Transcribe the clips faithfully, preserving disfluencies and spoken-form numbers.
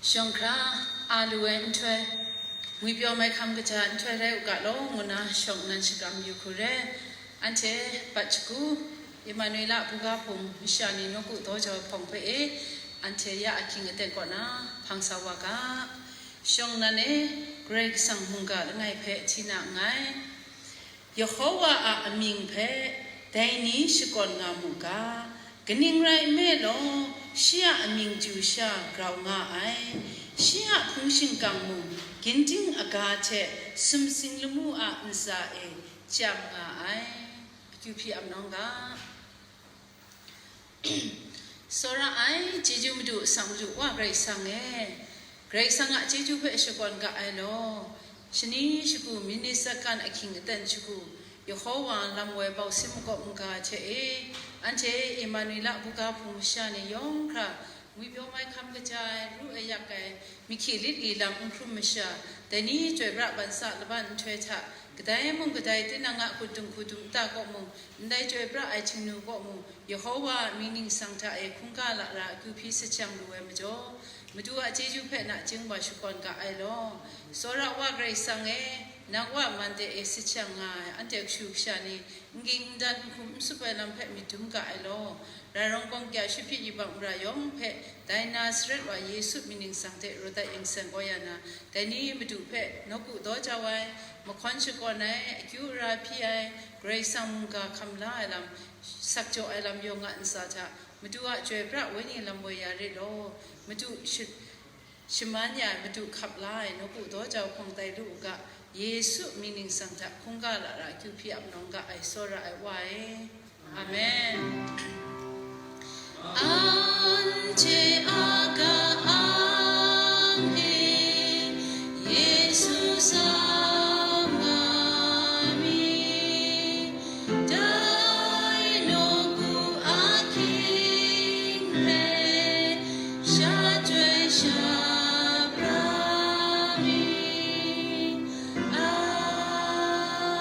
Shawng hkra a lu ai nhtoi, ngwipyaw mai hkam kaja nhtoi rai u ga law, ngu na shawng nan shakram yu hku re. Anhte bat shagu, Emmanuela buga hpung masha ni nawku daw jau ai hpawng hpe e, anhte ya ahkying aten kaw na hpang sa wa ga. Shawng nan e, Karai Kasang mungga langai hpe hti na nngai. Yehowa a amying hpe dai ni shakawn nga mu ga, kaning rai nme law, shi a amying chyu sha grau nga ai, shi a hpung shingkang mung ginjing aga hte sumsing lamu a ntsa e chyam nga ai. Akyu hpyi ap nawng ga. Tsawra ai, chyeju madu, sang madu, Wa Karai Kasang e, Karai Kasang a chyeju hpe shakawn ga ai law, shani shagu myit ni tsakan ahkying aten shagu, Yehowa lam woi bau sin makawp n-ga hte e, anhte Emmanuela buga hpung masha ni yawng hkra, ngwipyaw mai hkam kaja ai, ru ai yak ai, mahkyi lit li lam n hkrum masha, dai ni chyoi pra ban sa laban nhtoi hta, kadai mung kadai tinang a hkudung hkudum nta kaw mung, ndai chyoi pra ai Htingnu kaw mung, Yehowa a mying ningsang hta e hkungga lara akyu hpyi sahkyang lu ai majaw, Madu a chyeju hpe nachying wa shakawn ga ai law. Tsawra Wa Karai Kasang e, nang Wa mande e sahkyang nga ai, anhte kashu kasha ni, n ging n dan n hkum n sup ai lam hpe myit dum ga ai law. Rai rawng gawng kya shahpyi yubak mara yawng hpe, dai Nazaret wa Yesu mying ningsang hte rawt dat yingsen kau ya na, dai ni Madu hpe nawku daw jau ai, mahkawn shakawn ai, akyu ara hpyi ai, Karai Kasang mungga hkam la ai lam, sakjaw ai lam yawng a ntsa hta, Madu a chyoi pra wenyi lam woi ya rit law, Madu shi-, shaman ya ai, Madu hkap la ai, nawku daw jau hpawng tai lu u ga, Yesu mying ningsang hta hkungga lara akyu hpyi ap nawng ga ai, tsawra ai Wa e. Amen. Anhte a ga ang e, Yesu sa nga mi, dai nawku ahkying hpe, sha chyoi sha pra mi.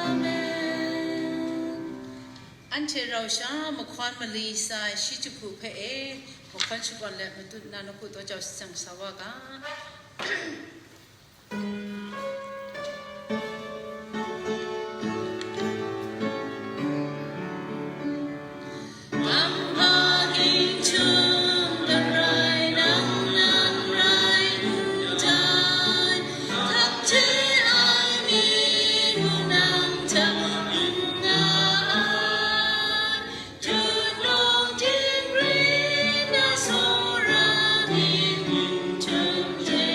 Amen. Anhte rau sha mahkawn mali sa ai shi jahku hpe e, mahkawn shakawn let matut na nawku daw jau sahkyang sa wa ga. Kamhpa ging htum rai nang nan rai n dai, htak hte ai mi mung nang hta n nga ai, Tunung tingri na tsawra mi n htum hte,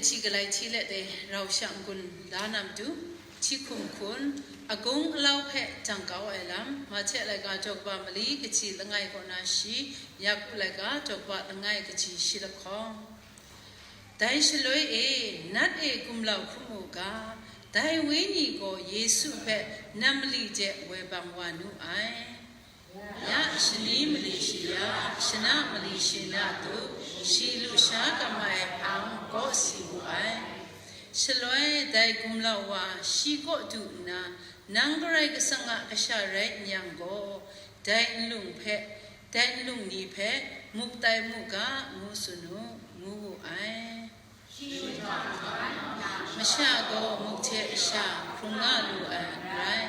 Hti galai hti let e, rau sha n-gun la na matu, hti hkum hkun, agung alau hpe dang kau ai lam, Mahte laika daw kaba mali kaji langai kaw na shi, Yaku laika daw kaba langai kaji shi lahkawng. Dai shaloi e, nat e gumlau hkrum u ga, dai Wenyi gaw Yesu hpe nam mali de woi bang wa nu ai. Ya shani mali shi ya, shana mali shi na tu, shi lusha gam ai hpang kaw si wu ai. Shaloi dai gumlau wa shi kaw du nna, "Nang Karai Kasang a Kasha rai n yang gaw, dai nlung hpe, dai nlung ni hpe muk tai mu ga," ngu tsun u, ngu wu ai. Masha gaw muk hte sha hkrung nga lu ai n rai,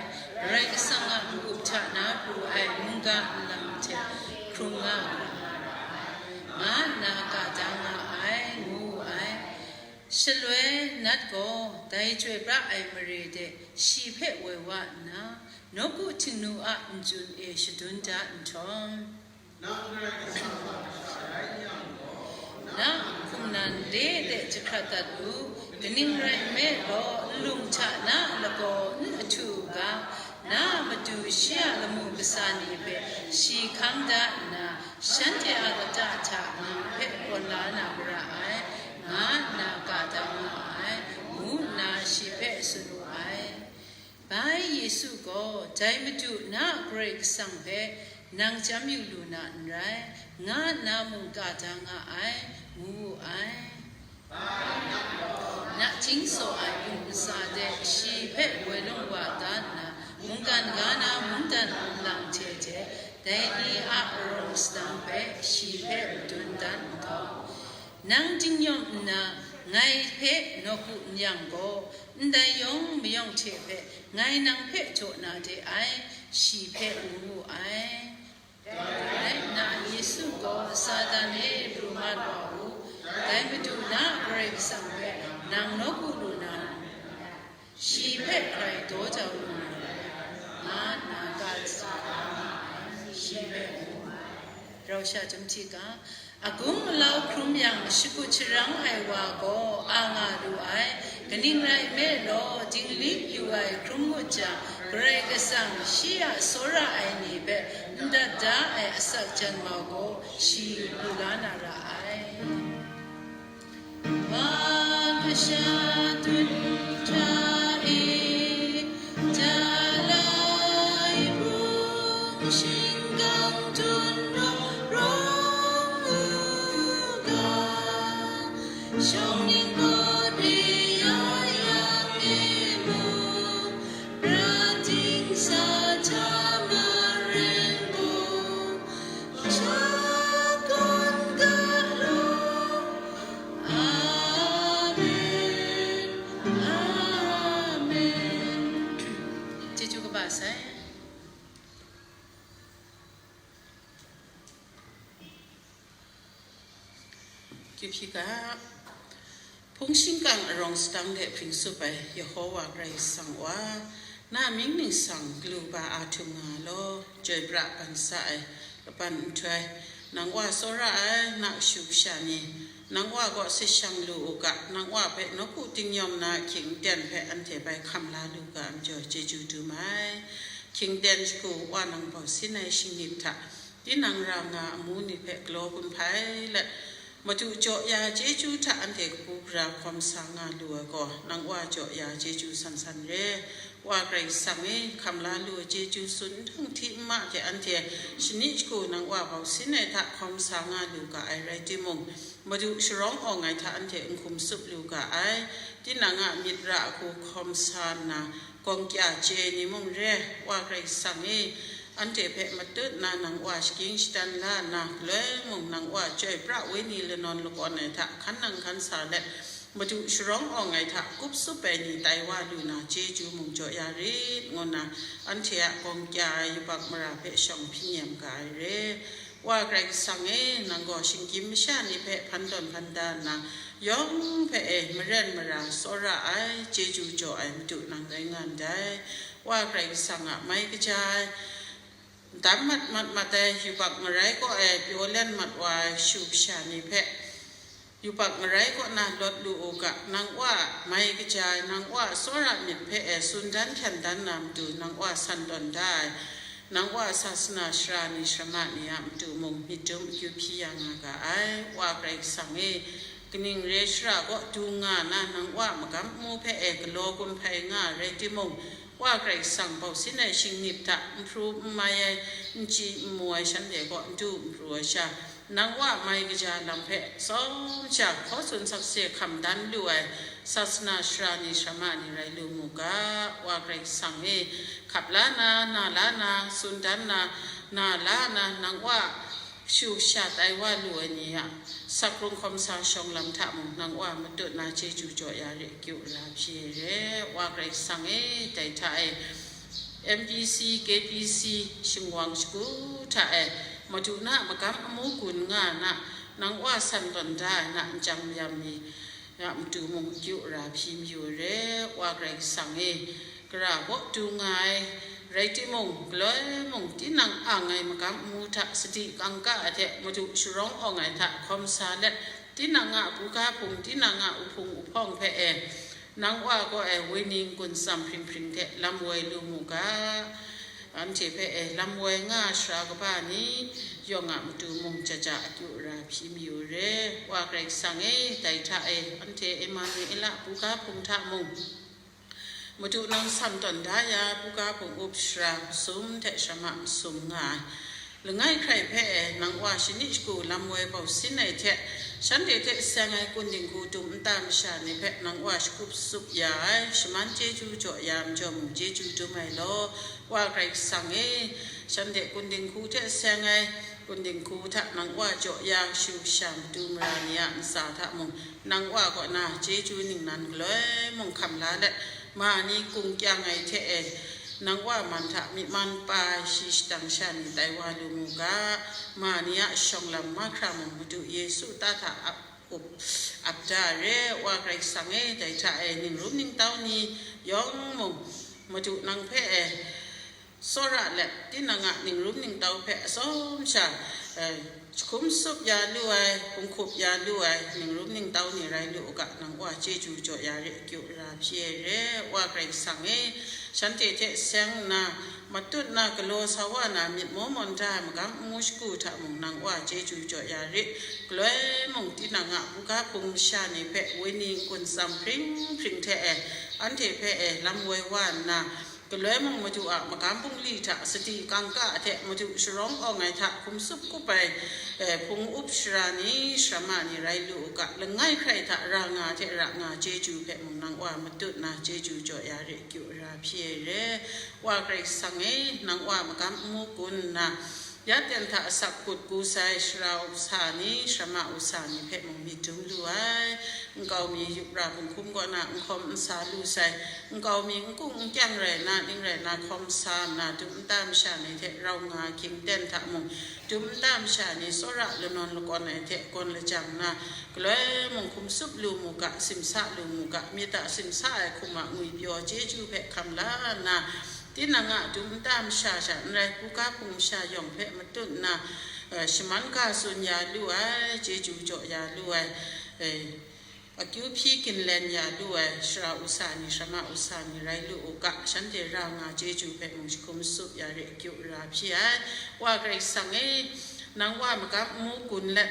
Karai Kasang a n-gup hta na pru ai mungga nlang hte hkrung nga lu ai, nga nna ka da nga ai, ngu wu ai. Shaloi nat gaw dai chyoi pra ai mare de shi hpe woi wa nna, nawku htingnu a nchyun e shadun da nhtawm, na hkum nan le de jahkrat dat u, kaning rai nme law, nlung hta na lagaw n ahtu u ga, na matu shi a lamu kasa ni hpe shi hkang da nna, shanhte a lata hta nang hpe kawn la na mara ai, nga nna ka da nga ai, ngu nna shi hpe tsun wu ai. Bai Yesu gaw, "Dai Madu na a Karai Kasang hpe nang chyam yu lu na n rai," nga nna mung ka da nga ai, ngu wu ai. Nachying saw ai gun ntsa de shi hpe woi lung wa da nna, mungkan ga na mungdan nlang hte hte dai ni a arawng sadang hpe shi hpe madun dan nhtawm, "Nang dingnyawm nna, ngai hpe nawku n yang gaw, ndai yawng mayawng hte hpe ngai nang hpe jaw na de ai," shi hpe ngu wu ai. Dai rai nna, Yesu gaw, "Satan e, pru mat wa u, dai Madu na a Karai Kasang hpe nang nawku lu na, shi hpe hkrai daw jau lu na," nga nna ka sa ai, shi hpe ngu ai. Rau sha chyum hti ga, agung alau hkrum yang shakut sharang ai wa gaw a nga lu ai. Kaning rai nme law, dinglik yu ai hkrum ngut jang, Karai Kasang shi a tsawra ai ni hpe n dat da ai asak jan mau gaw, shi lu la na ra ai. Wa kasha tut hta e, Jalai hpung shingkang tun rawng rawng u ga, shawng ningpawt e ya yang e mung, prat dingsa hta maren gaw, Shakawn ga law. Amen. Amen. Chyeju kaba sai. Kyu hpyi ga. Hpung shingkang arawng sadang de hpring tsup ai Yehowa Karai Kasang wa, na mying ningsang galu ba a htum nga law, chyoi pra ban sa ai kaban nhtoi, nang wa tsawra ai na kashu kasha ni, nang wa kaw se shang lu u ga, nang wa hpe nawku dingnyawm na ahkying aten hpe anhte bai hkam la lu ga ai majaw, chyeju dum ai. Hkying aten shagu wa nang bau sin ai shingnip hta, tinang ra nga amu ni hpe galaw gun hpai let, Madu jaw ya chyeju hta anhte kabu gara hkawm sa nga lu ai gaw, nang Wa jaw ya chyeju san san re. Wa Karai Kasang e, hkam la lu ai chyeju tsun nhtang hti n ma hte anhte shani shagu nang Wa bau sin ai hta hkawm sa nga lu ga ai rai timung, Madu sharawng awng ai hta anhte n hkum tsup lu ga ai. Tinang a myit ra hku hkawm sa nna, gawng kya chye ai ni mung re, Wa Karai Kasang e, anhte hpe matut nna nang Wa shagying shadan la nna, galoi mung nang Wa chyoi pra wenyi lanawn lakawn ai hta hkan nang hkan sa let, Madu sharawng awng ai hta kup tsup ai ni tai wa lu na, chyeju mung jaw ya rit, ngu nna anhte a gawng kya ai yubak mara hpe shawng hpyi nem ga ai re. Wa Karai Kasang e, nang gaw shinggyim masha ni hpe hpan tawn hpan da nna, yawng hpe e maren mara tsawra ai, chyeju jaw ai Madu nang rai nga ndai. Wa Karai Kasang a mai kaja ai, dam mat mat mat ai, yubak marai kaw ai, pyaw len mat wa ai kashu kasha ni hpe, Yubak ngarai kaw na lawt lu u ga, nang Wa a mai kaja ai, nang Wa a tsawra myit hpe e tsun dan hkyen dan na matu, nang Wa san tawn da ai, nang Wa a sasana sara ni, sara ma ni a matu mung myit dum akyu hpyi ya nga ga ai. Wa Karai Kasang e, kaning re shara kaw du nga na, nang Wa a magam amu hpe e galaw gun hpai nga ai rai timung, Wa Karai Kasang bausin ai shingnip hta n hpru n mai ai, n chyi n mu ai shanhte kaw n du n pru ai sha, nang Wa a mai kaja lam hpe tsawm sha hkaw tsun sakse hkam dan lu ai sasana sara ni, sara ma ni rai lu mu ga. Wa Karai Kasang e, hkap la na, na la na, tsun dan na, na la na, nang Wa a kashu kasha tai wa lu ai ni a sakrung hkawm sa shawng lam hta mung, nang Wa matut na chyeju jaw ya re, akyu ra hpyi ai re. Wa Karai Kasang e, dai hta e, M P C, K P C, shingwang shagu hta e, madu na a magam amu gun nga na, nang Wa san tawn da ai na nchyang mayam ni a matu mung akyu ra hpyi mayu ai re. Wa Karai Kasang e, gara kaw du nga ai rai timung, galoi mung tinang ang ai magam amu hta sadi kangka ai hte madu sharawng awng ai hta hkawm sa let, tinang a buga hpung, tinang a uhpung uhpawng hpe e, nang Wa kaw e wenyi n-gun tsam hpring hpring hte lam woi lu mu ga. Anhte hpe e lam woi nga ai sara kaba ni yawng a matu mung jaja akyu ra hpyi mayu re. Wa Karai Kasang e, dai hta e, anhte Emanuela buga hpung hta mung, Madu nang san tawn da ya, buga hpung up sara masum hte sara ma masum nga ai. Langai hkrai hpe e, nang Wa shani shagu lam woi bau sin ai hte, shanhte hte seng ai kun dinghku dum nta masha ni hpe nang Wa shakup tsup ya ai, shaman chyeju jaw ya ai majaw mung chyeju dum ai law, Wa Karai Kasang e, shanhte kun dinghku hte seng ai, kun dinghku hta nang Wa jaw ya kashu kasha matu mara ni a ntsa hta mung, nang Wa kaw na chyeju ningnan galoi mung hkam la let, ma ni kung kyang ai hte e, nang Wa man hta myi man pa ai shi shadang sha ni tai wa lu mu ga. Ma ni a shawng lam mahkra mung Madu Yesu ta hta ap up, ap da re. Wa Karai Kasang e, dai hta e, ningrum ningtau ni yawng mung Madu nang hpe e, tsawra let, tinang a ningrum ningtau hpe atsawm sha, eh, jahkum tsup ya lu ai, hpung hkup ya lu ai, ningrum ningtau ni rai lu u ga, nang Wa chyeju jaw ya re, akyu ra hpyi ai re. Wa Karai Kasang e, shanhte hte seng nna, matut na, galaw sa wa na, myit maw mawn da ai magam amu shagu hta mung, nang Wa chyeju jaw ya re. Galoi mung tinang a buga hpung masha ni hpe wenyi n-gun tsam hpring hpring hte e, anhte hpe e, lam woi wa nna, Galoi mung Madu a magam bungli hta sadi kangka hte Madu sharawng awng ai hta hkum tsup kup ai, eh, hpung up sara ni, sara ma ni rai lu u ga, langai hkrai hta ra nga hte ra nga chyeju hpe mung nang Wa matut na chyeju jaw ya re, akyu ra hpyi ai re. Wa Karai Kasang e, nang Wa magam amu gun nna, ya ten hta asak kut gu sai sara usa ni, sara ma usa ni hpe mung myit dum lu ai. Nkau mi yup ra kunghkum kaw na n hkawm n sa lu sai, nkau mi n kung n kyang rai na, ning rai na hkawm sa nna, dum nta masha ni hte rau nga hkying ten hta mung, dum nta masha ni tsawra lanawn lakawn ai hte gawn lajang na, galoi mung hkum tsup lu mu ga, simsa lu mu ga, myit a simsa ai hkum a ngwipyaw chyeju hpe hkam la nna, tinang a dum nta masha sha n rai, buga hpung masha yawng hpe matut nna, eh, shaman ga tsun ya lu ai, chyeju jaw ya lu ai, eh, akyu hpyi ginlen ya lu ai sara usa ni, sara ma usa ni rai lu u ga, shanhte ra nga chyeju hpe mung jahkum tsup ya re, akyu ra hpyi ai. Wa Karai Kasang e, nang Wa magam amu gun let,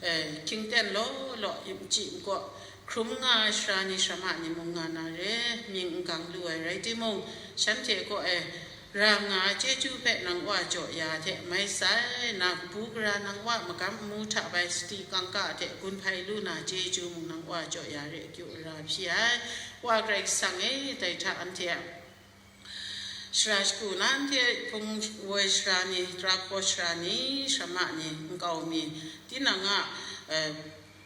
eh, hkying ten law law, n chyi n kaw hkrum nga ai sara ni, sara ma ni mung nga na re, mying n gang lu ai rai timung, shanhte kaw e, ra nga ai chyeju hpe nang Wa jaw ya hte mai sai, na kabu gara nang Wa magam amu hta bai sadi kangka hte gun hpai lu na chyeju mung nang Wa jaw ya re, akyu ra hpyi ai. Wa Karai Kasang e, dai hta anhte a sara shagu na, anhte hpung woi sara ni, tara hkaw sara ni, sara ma ni, nkau mi, tinang a, eh,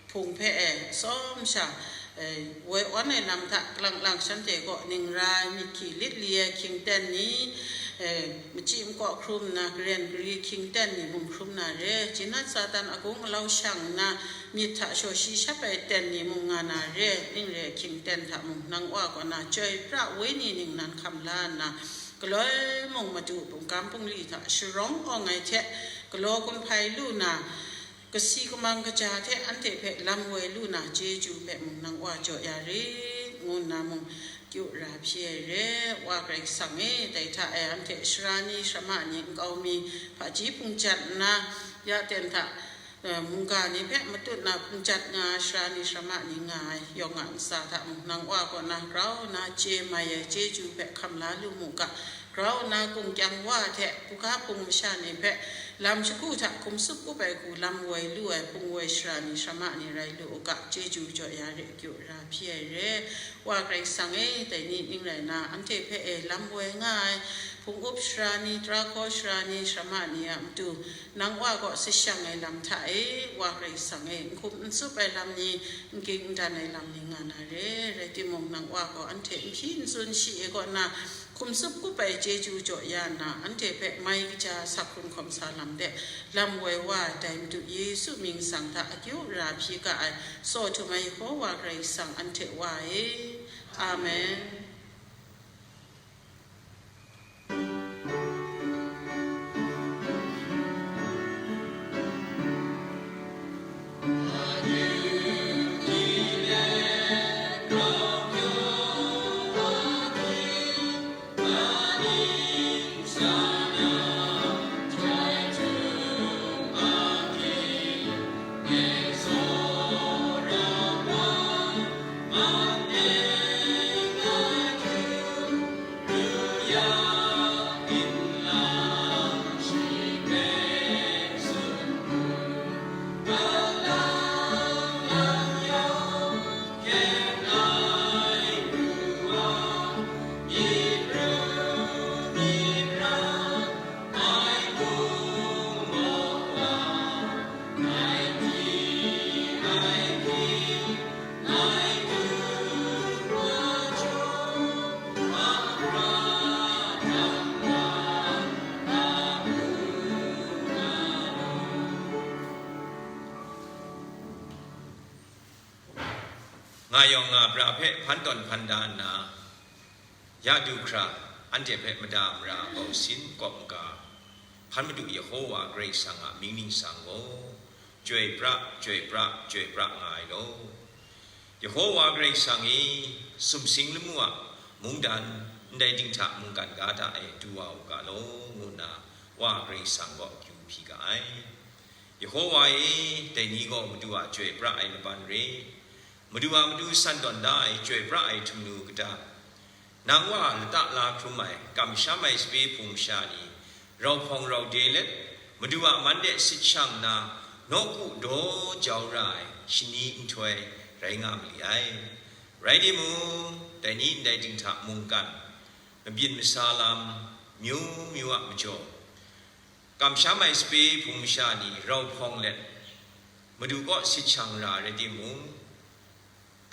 hpung hpe e, atsawm sha, e, woi awn ai lam hta lang lang shanhte kaw ning ra ai, myit hkyi lit li ai hkying ten ni, e, machyi makaw hkrum nna, karen gari hkying ten ni mung hkrum na re, jinat Satan agung alau shang nna, myit hta shaw shi shap ai ten ni mung nga na re, ning re ai hkying ten hta mung nang Wa kaw na chyoi pra wenyi ningnan hkam la nna, galoi mung Madu magam bungli hta sharawng awng ai hte, galaw gun hpai lu na, Kasi kamang kaja hte anhte hpe lam woi lu na chyeju hpe mung nang wa jaw ya rit, ngu nna mung kyu ra hpyi ai re. Wa Karai Kasang e, dai hta e anhte sara ni, sarama ni, nkau mi, hpaji hpung jat nna, ya ten hta, eh, mungga ni hpe matut na hpung jat nga ai sara ni, sarama ni nga ai yawng a ntsa hta mung nang wa kaw na grau nna chye mai ai chyeju hpe hkam la lu mu ga, grau nna kungkyang wa hte buga hpung masha ni hpe lam shagu hta hkum tsup kup ai hku lam woi lu ai hpung woi sara ni, sarama ni rai lu u ga, chyeju jaw ya re, kyu ra hpyi ai re. Wa Karai Kasang e, dai ni ning rai nna, anhte hpe e lam woi nga ai hpung up sara ni, tara hkaw sara ni, sarama ni a matu, nang wa kaw sashang ai lam hta e, Wa Karai Kasang e, n hkum n tsup ai lam ni, n ging n dan ai lam ni nga na re. Rai timung, nang wa gaw anhte n hpyi n tsun shi e kaw na, hkum tsup kup ai chyeju jaw ya nna, anhte hpe mai kaja sak hkrung hkawm sa lam de, lam woi wa ai dai Madu Yesu mying sang hta akyu ra hpyi ga ai, tsaw htum ai Yehova Karai Kasang anhte Wa e. Amen. Nga yawng nga pra hpe hpan tawn hpan da nna, ya du hkra, anhte hpe mada mara bau sin kawp maga, hpan Madu Yehova Karai Kasang a mying ningsang gaw, chyoi pra, chyoi pra, chyoi pra nga ai law. Yehova Karai Kasang e, sumsing lamu a mungdan, ndai dinghta mungkan ga hta e du wa u ga law, ngu nna Wa Karai Kasang gaw akyu hpyi ga ai. Yehova e, dai ni gaw Madu a chyoi pra ai laban re, Madu a matu san tawn da ai chyoi pra ai htum nu kata? Nang wa lata la hkrum ai, kamsham ai sape hpung masha ni, rau hpawng rau de let, Madu a man de sit shang nna, nawku daw jau ra ai shani nhtoi rai nga mali ai. Rai timung, dai ni ndai dinghta mungkan, mabyin masa lam, myu myu a majaw, kamsham ai sape hpung masha ni rau hpawng let, Madu kaw sit shang ra rai timung,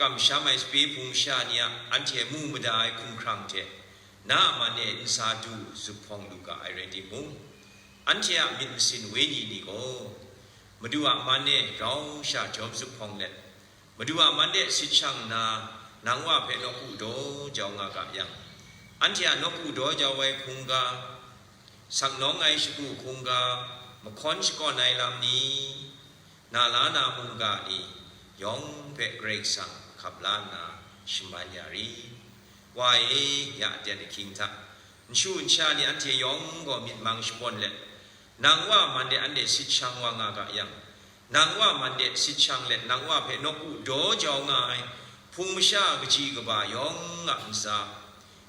kamsham ai sape hpung masha ni a anhte mu mada ai hkumhkrang hte na a man e nsa du zup hpawng lu ga ai rai timung, anhte a myit masin wenyi ni gaw Madu a man e rau sha jawm zup hpawng let, Madu a man de sit shang nna, nang wa hpe nawku daw jau nga ga yang, anhte a nawku daw jau ai hkungga, saknawng ai shagu hkungga, mahkawn shakawn ai lam ni, na la na mungga ni yawng hpe Karai Kasang hkap la nna shaman ya ri. Wa e, ya aten ahkying hta, nshu nsha ni anhte yawng gaw myit mang shapawn let, nang wa man de anhte sit shang wa nga ga yang, nang wa man de sit shang let nang wa hpe nawku daw jau nga ai hpung masha kaji kaba yawng a ntsa,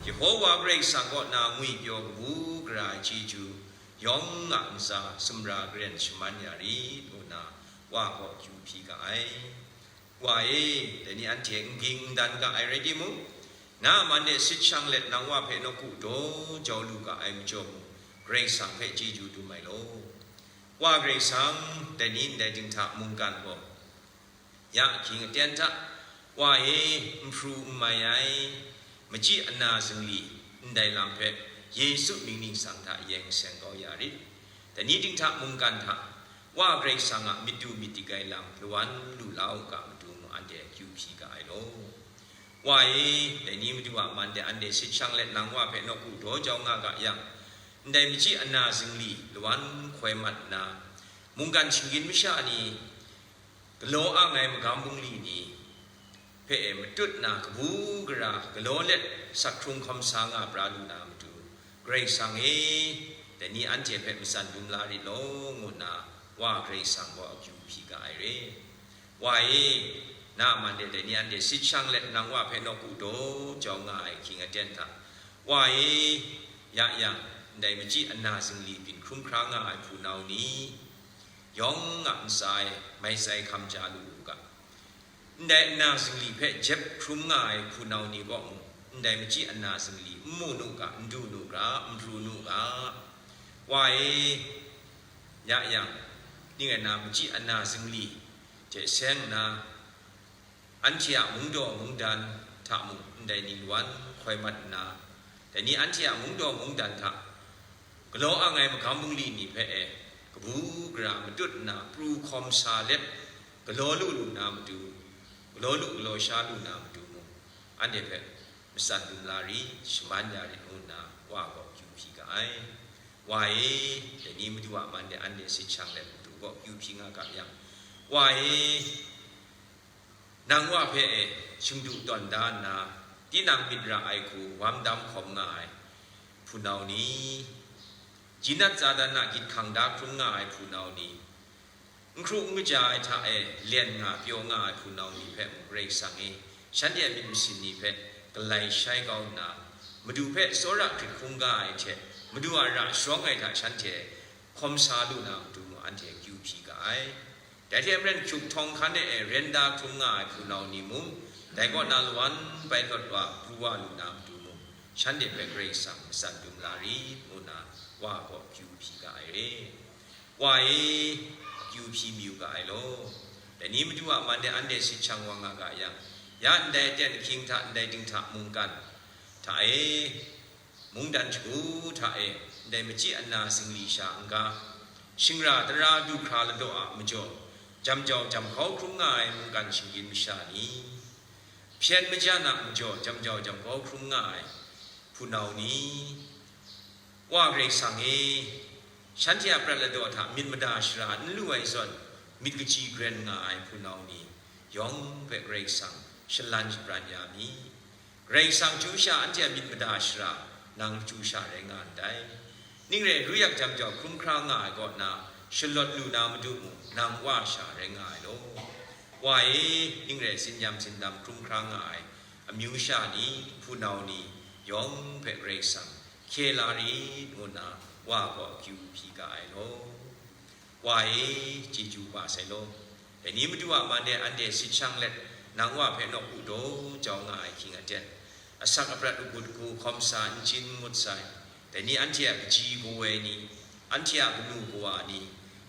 Yehova Karai Kasang kaw na ngwipyaw kabu gara ai chyeju yawng a ntsa sumra karen shaman ya rit, ngu nna wa kaw akyu hpyi ga ai. Wa e, dai ni anhte n ging n dan ga ai rai timung, na a man de sit shang let nang wa hpe nawku daw jau lu ga ai majaw mung, Karai Kasang hpe chyeju dum ai law. Wa Karai Kasang, dai ni ndai dinghta mungkan gaw, ya ahkying aten hta, Wa e, n hpru n mai ai, machyi ana zingli ndai lam hpe Yesu mying ningsang hta yeng seng kau ya rit. Dai ni dinghta mungkan hta, Wa Karai Kasang a myit du myit dik ai lam lawan lu la u ga, Madu mung anhte akyu hpyi ga ai law. Wa e, dai ni Madu a man de anhte sit shang let nang wa hpe nawku daw jau nga ga yang, ndai machyi ana zingli lawan hkoi mat nna, Mungkan shinggyim masha ni galaw ang ai magam bungli ni hpe e matut na kabu gara galaw let sak hkrung hkawm sa nga pra lu na matu, Karai Kasang e, dai ni anhte hpe matsan dum la rit law, ngu nna Wa Karai Kasang gaw akyu hpyi ga ai re. Wa e, na a man de dai ni anhte sit shang let nang Wa hpe nawku daw jau nga ai ahkying aten hta, Wa e, ya yang, ndai machyi ana zingli byin hkrum hkra nga ai hpunau ni yawng a ntsa e mai sai hkam ja lu u ga. Ndai ana zingli hpe jep hkrum nga ai hpunau ni kaw mung, ndai machyi ana zingli n mu nu ga, n du nu ga, n pru nu ga. Wa e, ya yang, ning rai na, machyi ana zingli hte seng nna, anhte a mungdaw mungdan hta mung ndai ni lawan hkoi mat nna, dai ni anhte a mungdaw mungdan hta galaw ang ai magam bungli ni hpe e, kabu gara matut nna pru hkawm sa let, galaw lu lu na matu, galaw lu galaw sha lu na matu mung, anhte hpe matsan dum la rit, shaman ya rit ngu nna, Wa gaw akyu hpyi ga ai. Wa e, dai ni Madu a man de anhte sit shang let matu gaw akyu hpyi nga ga yang, Wa e, nang Wa hpe e shingdu tawn da nna, tinang myit ra ai hku wam dam hkawm nga ai hpunau ni, jinat zadan a gyit hkang da hkrum nga ai hpunau ni, n hkru n kaja ai hta e len nga pyaw nga ai hpunau ni hpe mung Karai Kasang e, shanhte a myit masin ni hpe galai shai kau nna, Madu hpe tsawra hkrit hkungga ai hte, Madu a ra sharawng ai hta shanhte hkawm sa lu na matu mung anhte akyu hpyi ga ai. Dai hte maren, hkyuk htawng hkan e ren da hkrum nga ai hpunau ni mung, dai kaw na lawan bai lawt wa pru wa lu na matu mung, shanhte hpe Karai Kasang matsan dum la rit, ngu nna Wa gaw akyu hpyi ga ai re. Wa e, akyu hpyi mayu ga ai law. Dai ni Madu a man de anhte sit shang wa nga ga yang, ya ndai aten ahkying hta, ndai dinghta mungkan hta e, mungdan shagu hta e, ndai machyi ana zingli sha n-ga, shingra tara du hkra ladaw a majaw, jam jau jam hkau hkrum nga ai mungkan shinggyim masha ni, hpyen majan a majaw, jam jau jam hkau hkrum nga ai hpunau ni, Wa Karai Kasang e, shanhte a prat ladaw hta myit mada shara n lu ai zawn, myit kaji gren nga ai hpunau ni yawng hpe Karai Kasang shalan shabran ya mi. Karai Kasang chyu sha anhte a myit mada shara nang chyu sha rai nga ndai. Ning rai ruyak jam jau hkrum hkra nga ai kaw na, shalawt lu na matu mung nang Wa sha rai nga ai law. Wa e, ning rai tsin yam tsin dam hkrum hkra nga ai amyu sha ni, hpunau ni yawng hpe Karai Kasang hkye la rit, ngu nna Wa gaw akyu hpyi ga ai law. Wa e, chyeju ba sai law. Dai ni Madu a man de anhte sit shang let, nang Wa hpe nawku daw jau nga ai hkying aten, asak aprat agut hku hkawm sa n chyin ngut sai. Dai ni anhte a kaji kawoi ni, anhte a kanu kawa ni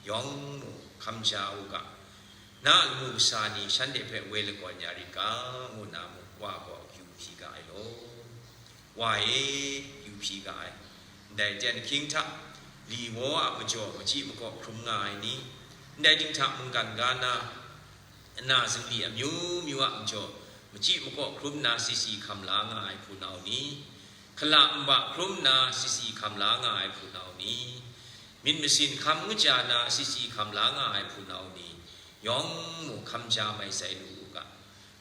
yawng mung hkam ja u ga. Na a lamu kasa ni shanhte hpe woi lakawn ya rit ga, ngu nna mung Wa gaw akyu hpyi ga ai law. Wa e, akyu hpyi ga ai. Ndai aten ahkying hta, li waw a majaw machyi makaw hkrum nga ai ni, ndai dinghta mungkan ga na, ana zingli amyu myu a majaw machyi makaw hkrum nna si si hkam la nga ai hpunau ni, hkala nba hkrum nna si si hkam la nga ai hpunau ni, myit masin hkam n kaja na si si hkam la nga ai hpunau ni yawng mung hkam ja mai sai lu u ga.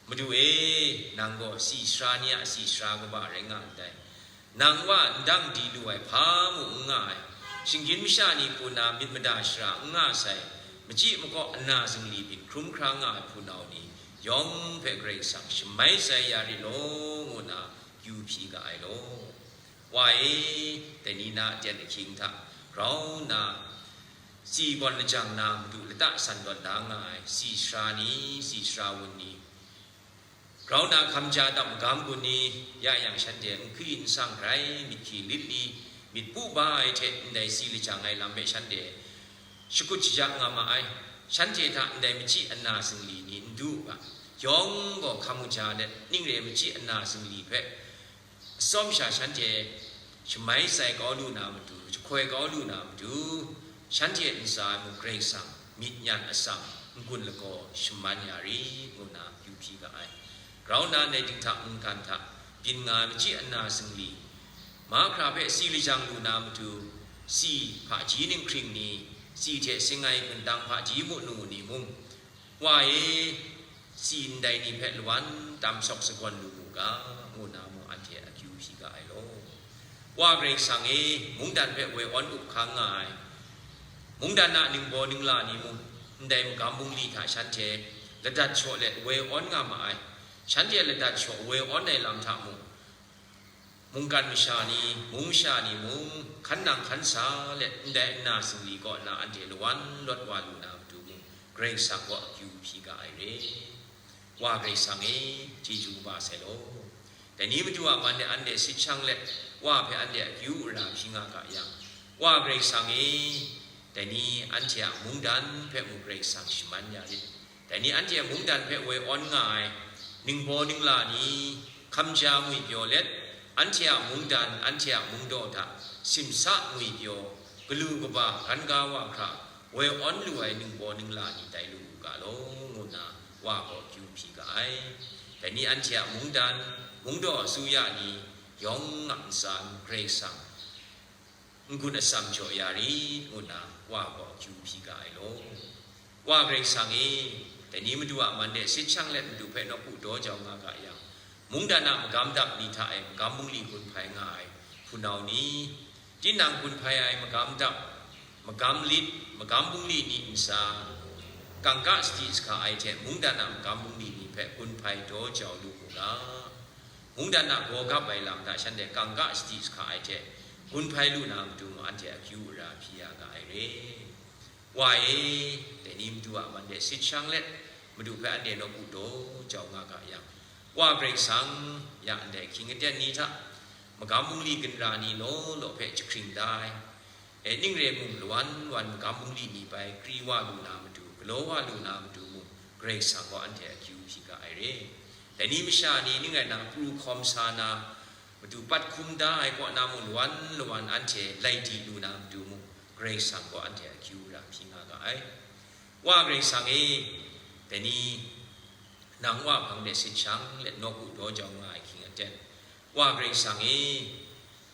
Madu e, nang gaw si sara ni a si sara kaba rai nga ndai. Nang Wa ndang di lu ai hpa mung n nga ai, shinggyim masha ni hku na myit mada shara n nga sai, machyi makaw ana zingli byin hkrum hkra nga ai hpunau ni yawng hpe Karai Kasang shamai sai ya rit law, ngu nna akyu hpyi ga ai law. Wa e, dai ni na aten ahkying hta grau nna, si gawn lajang na madu lata san tawn da nga ai, si sara ni, si sara wun ni, grau na hkam ja dam magam gun ni, ya yang shanhte nhki nsang grai, myit hkyi lit li, myit pu ba ai hte ndai si lajang ai lam hpe shanhte shakut shaja nga ma ai. Shanhte hta ndai machyi ana zingli ni n du u ga, yawng gaw hkam kaja let, ning re ai machyi ana zingli hpe atsawm sha shanhte shamai sai kau lu na matu, jahkoi kau lu na matu, shanhte ntsa ai mung Karai Kasang myit nyan atsam n-gun lagaw shaman ya rit, ngu nna akyu hpyi ga ai. Grau nna ndai dinghta mungkan hta byin nga ai machyi ana zingli, mahkra hpe si lajang lu na matu, si hpaji ninghkring ni, tsi hte sing ai gundang hpaji munu ni mung, Wa e, tsi ndai ni hpe lawan tam sawk sagawn lu mu ga, ngu nna mung anhte akyu hpyi ga ai law. Wa Karai Kasang e, mungdan hpe woi awn up hkang nga ai, mungdan a ningbaw ningla ni mung, ndai magam bungli hta shanhte ladat shaw let woi awn nga ma ai, shanhte ladat shaw woi awn ai lam hta mung, mungkan masha ni, mung masha ni mung, hkan nang hkan sa let ndai nna singli kaw na anhte lawan lawt wa lu na matu mung, Karai Kasang kaw akyu hpyi ga ai re. Wa Karai Kasang e, chyeju kaba sai law. Dai ni matu a man e anhte sit shang let, Wa hpe anhte akyu ara hpyi nga ga yang, Wa Karai Kasang e, dai ni anhte a mungdan hpe mung Karai Kasang shaman ya rit. Dai ni anhte mungdan hpe woi awn nga ai, ningbaw ningla ni, hkamja ngwipyaw let, anhte a mungdan, anhte a mungdaw hta simsa ngwipyaw, galu kaba, gan ga wa hkra, woi awn lu ai ningbaw ningla ni tai lu u ga law, ngu nna Wa gaw akyu hpyi ga ai. Dai ni anhte a mungdan, mungdaw asuya ni, yawng a ntsa n Karai Kasang n-gun atsam jaw ya rit, ngu nna Wa gaw akyu hpyi ga ai law. Wa Karai Kasang e, dai ni matu a man de sit shang let matu hpe nawku daw jau nga ga yang, mungdan a magam dap ni hta e magam bungli gun hpai nga ai hpunau ni, tinang gun hpai ai magam dap, magam lit, magam bungli ni ntsa, kangka sadi sahka ai hte mungdan a magam bungli ni hpe gun hpai daw jau lu mu ga. Mungdan a gaw gap ai lam hta shanhte kangka sadi sahka ai hte gun hpai lu na matu mung anhte akyu ara hpyi ya ga ai re. Wa e, dai ni matu a man de sit shang let, matu hpe anhte nawku daw jau nga ga yang, Wa Karai Kasang, ya ndai hkying aten ni hta, magam bungli ginra ni law law hpe jahkring da ai, e, ning re mung lawan lawan magam bungli ni bai kri wa lu na matu, galaw wa lu na matu mung, Karai Kasang gaw anhte akyu hpyi ga ai re. Dai ni masha ni ning rai na, pru hkawm sa na, matu pat hkum da ai kaw na mung lawan lawan anhte lai di lu na matu mung, Karai Kasang gaw anhte akyu ara hpyi nga ga ai. Wa Karai Kasang e, dai ni nang Wa hpang de sit shang let nawku daw jau nga ai hkying aten, Wa Karai Kasang e,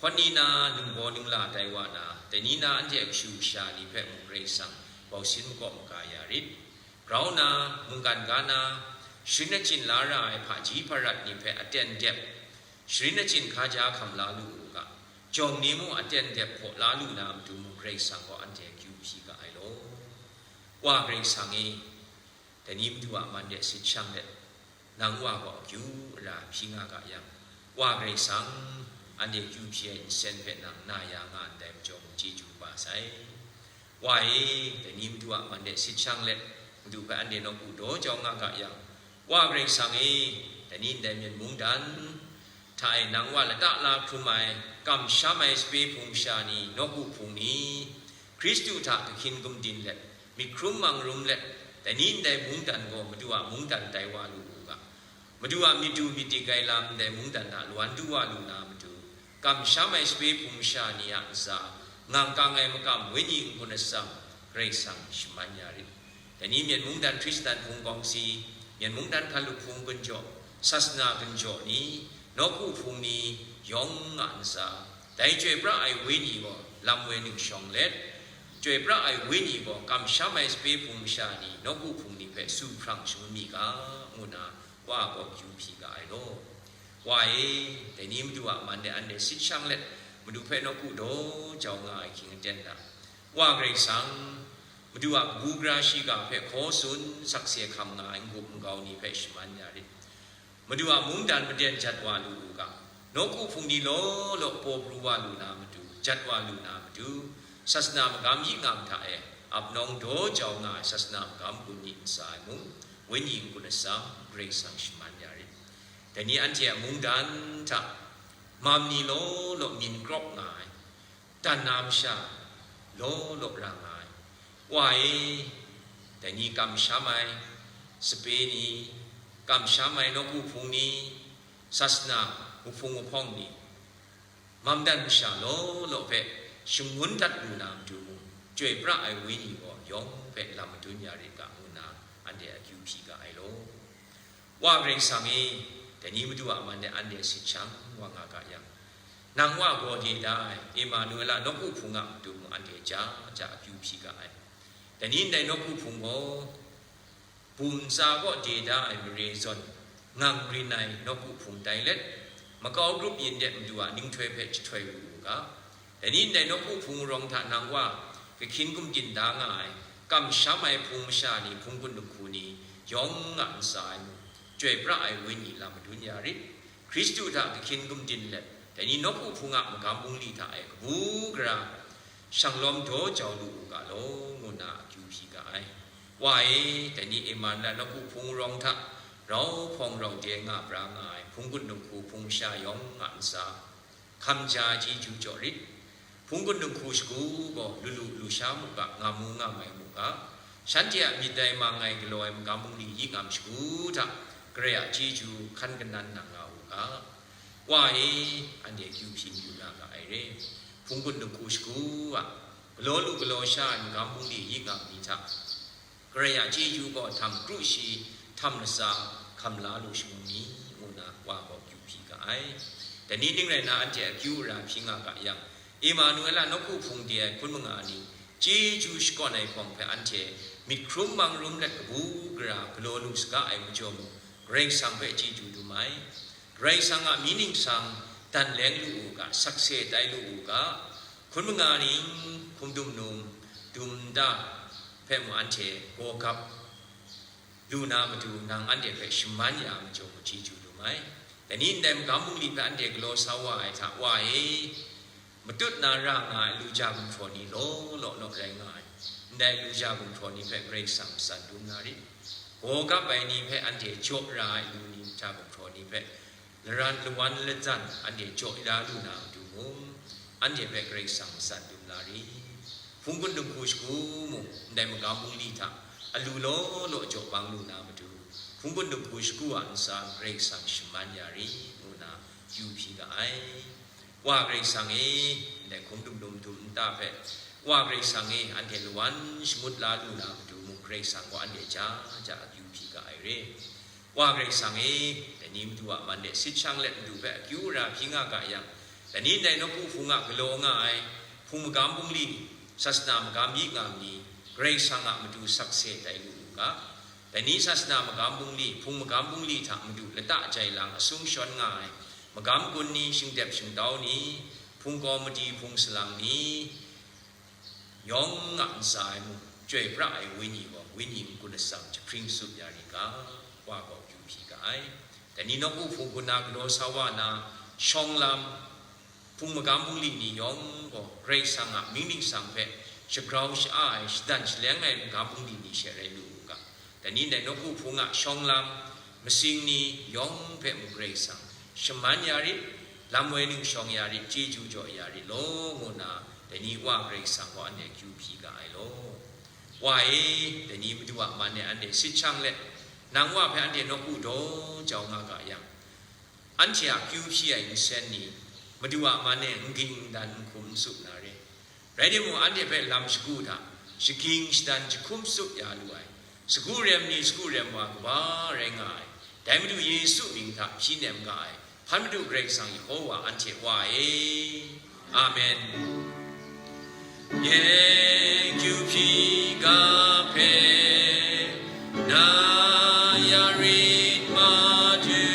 hpawt ni na ningbaw ningla tai wa na, dai ni na anhte a kashu kasha ni hpe mung Karai Kasang bausin makaw maga ya rit. Grau na, mungkan ga na, sharin achyin la ra ai hpaji hparat ni hpe aten dep, sharin achyin hkaja hkam la lu u ga, jawng ni mung aten dep hpaw la lu na matu mung Karai Kasang gaw anhte akyu hpyi ga ai law. Wa Karai Kasang e, dai ni matu a man de sit shang let, nang Wa gaw akyu ara hpyi nga ga yang, Wa Karai Kasang, anhte akyu hpyi ai nsen hpe nang na ya nga ndai majaw mung chyeju kaba sai. Wa e, dai ni matu a man de sit shang let, matu hpe anhte nawku daw jau nga ga yang, Wa Karai Kasang e, dai ni ndai Myen mungdan hta e nang Wa lata la hkrum ai, kamsham ai sape hpung masha ni, nawku hpung ni, Hkristu hta kahkyin gumdin let, myit hkrum mang rum let, dai ni ndai mungdan gaw matu a mungdan tai wa lu u ga, matu a myit du myit dik ai lam ndai mungdan hta lawan du wa lu na matu, kamsham ai sape hpung masha ni a ntsa, ngang kang ai makam wenyi n-gun atsam, Karai Kasang shaman ya rit. Dai ni Myen mungdan Hkristan hpung kawngsi, Myen mungdan hkalup hpung gunjaw, sasana gunjaw ni, nawku hpung ni, yawng a ntsa, dai Chyoi pra ai Wenyi gaw lam woi ning shawng let, Chyoi pra ai Wenyi gaw kamsham ai sape hpung masha ni, nawku hpung ni hpe su hprang shangun mi ga, ngu nna Wa gaw akyu hpyi ga ai law. Wa e, dai ni matu a man de anhte sit shang let, matu hpe nawku daw jau nga ai hkying aten hta, Wa Karai Kasang, matu a kabu gara shiga hpe hkaw tsun sakse hkam nga ai n-gup nkau ni hpe shaman ya rit. Madu a mungdan maden jat wa lu u ga, nawku hpung ni law law paw pru wa lu na matu, jat wa lu na matu, sasana magam yi ngam hta e ap nawng daw jau nga ai sasana magam gun ni ntsa ai mung, wenyi n-gun atsam, Karai Kasang shaman ya rit. Dai ni anhte a mungdan hta mam ni law law myin krawk nga ai, dan na masha law law ra nga ai. Wa e, dai ni kamsham ai sape ni, kamsham ai nawku hpung ni, sasana wuhpung wuhpawng ni, mamdan masha law law hpe shangun dat lu na matu mung, Chyoi pra ai Wenyi gaw yawng hpe lam madun ya rit ga, ngu nna anhte akyu hpyi ga ai law. Wa Karai Kasang e, dai ni Madu a man de anhte sit shang wa nga ga yang, nang Wa gaw de da ai, Emanuela nawku hpung a matu mung anhte ja ja akyu hpyi ga ai. Dai ni ndai nawku hpung gaw, bum ntsa kaw de da ai mare zawn, ngang rin ai nawku hpung tai let, makau grup yin de Madu a ninghtoi hpe jahtoi wu u ga. Dai ni ndai nawku hpung rawng hta nang wa, kahkyin gumdin da nga ai, kamsham ai hpung masha ni, hpung gun dinghku ni, yawng a ntsa ai mung, chyoi pra ai wenyi lam madun ya rit. Hkristu hta kahkyin gumdin let, dai ni nawku hpung a magam bungli hta e kabu gara, shanglawm daw jau lu u ga law, ngu nna akyu hpyi ga ai. Wa e, dai ni Emmanuel nawku hpung rawng hta rau hpawng rau de nga bra nga ai, hpung gun dinghku hpung masha yawng a ntsa, hkam ja chyeju jaw rit. Hpung gun dinghku shagu gaw lu lu lu sha mu ga, ngam mu ngam ai mu ga, shanhte a myit dai mang ai galaw ai magam bungli yi ngam shagu hta, Karai a chyeju hkan kanan nang nga u ga. Wa e, anhte akyu hpyi mayu na ga ai re. Hpung gun dinghku shagu a, galaw lu galaw sha ai magam bungli yi ngam ni hta, Karai a chyeju gaw htam kru shi, htam latsa, hkam la lu shangun ni, ngu nna wa gaw akyu hpyi ga ai. Dai ni ning rai nna, anhte akyu ara hpyi nga ga yang, Emmanuel a nawku hpung de ai hpun manga ni, chyeju shakawn ai hpawng hpe anhte myit hkrum mang rum let kabu gara galaw lu saga ai majaw mung, Karai Kasang hpe chyeju dum ai. Karai Kasang a mying ningsang dan leng lu u ga, sakse tai lu u ga, hpun manga ni, hkum dum num, dum nta hpe mung anhte gaw gap lu na matu, nang anhte hpe shaman ya ai majaw mung chyeju dum ai. Dai ni ndai magam bungli hpe anhte galaw sa wa ai hta, wa e, matut na ra nga ai lu ja gumhpraw ni law law law rai nga ai. Ndai lu ja gumhpraw ni hpe Karai Kasang matsan dum na rit. Gaw gap ai ni hpe anhte jaw ra ai lu ni ja gumhpraw ni hpe laran lawan lajan anhte jaw ya lu na matu mung, anhte hpe Karai Kasang matsan dum la rit. Hpung gun dinghku shagu mung, ndai magam bungli hta alu law law jaw bang lu na matu, hpung gun dinghku shagu a ntsa Karai Kasang shaman ya rit, ngu nna akyu hpyi ga ai. Wa Karai Kasang e, ndai hkum dum dum dum nta hpe, Wa Karai Kasang e, anhte lawan shangut la lu na matu mung, Karai Kasang gaw anhte ja ja akyu hpyi ga ai re. Wa Karai Kasang e, dai ni Madu a man de sit shang let Madu hpe akyu ara hpyi nga ga yang, dai ni ndai nawku hpung a galaw nga ai, hpung magam bungli, sasana magam yi nga ai ni, Karai Kasang a matu sakse tai lu u ga. Dai ni sasana magam bungli, hpung magam bungli hta Madu lata jai lang asung shawn nga ai, magam kun ni, shingdep shingtau ni, hpung kawmiti, hpung salang ni, yawng a ntsa ai mung, chyoi pra ai wenyi gaw, wenyi n-gun atsam jahpring tsup ya ri ga, Wa gaw akyu hpyi ga ai. Dai ni nawku hpung hku na galaw sa wa na, shawng lam, hpung magam bungli ni yawng gaw, Karai Kasang a mying ningsang hpe shagrau sha-a ai, shadan shaleng ai magam bungli ni she rai lu u ga. Dai ni ndai nawku hpung a shawng lam, masing ni yawng hpe mung Karai Kasang shaman ya rit, lam woi ning shawng ya rit, chyeju jaw ya rit law, ngu nna dai ni Wa Karai Kasang gaw anhte akyu hpyi ga ai law. Wa e, dai ni Madu a man e anhte sit shang let, nang Wa hpe anhte nawku daw jau nga ga yang, anhte a akyu hpyi ai nsen ni, Madu a man e n ging n dan n hkum n tsup na re. Rai timung, anhte hpe lam shagu hta, shaging shadan jahkum tsup ya lu ai, sagu rem ni sagu rem wa kaba rai nga ai, dai Madu Yesu mying hta hpyi nem ga ai, hpan Madu Karai Kasang Yehowa anhte Wa e. Amen. Ye kyu hpyi ga hpe, na ya rit Madu,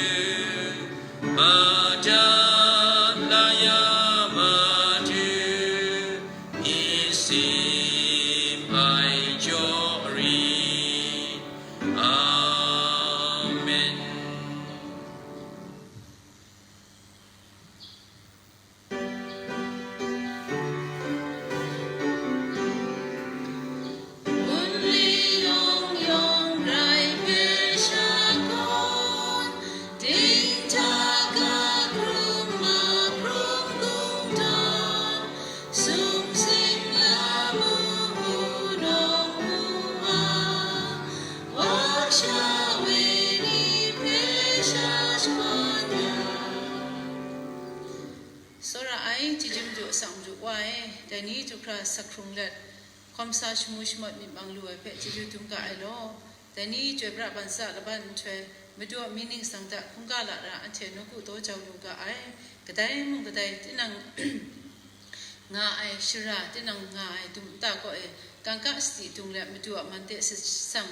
madat la ya Madu, myit sim ai jaw rit. Amen. Wunli yawng yawng rai hpe shakawn, ding hta ga hkrung mahkrung lungdawn, sumsing lamu wunawng wa, wa sha wenyi hpe sha shakawn ya. Tsawra ai, chyeju madu asak madu Wa e, dai ni du hkra sak hkrung let, hkawm sa shamu shamawt myit mang lu ai hpe chyeju dum ga ai law, dai ni chyoi pra ban sa laban nhtoi, Madu a mying ningsang hta hkungga lara anhte nawku daw jau lu ga ai, kadai mung kadai tinang nga ai shara, tinang nga ai dum nta kaw e, kangka sadi dung let Madu a man hte sit shang,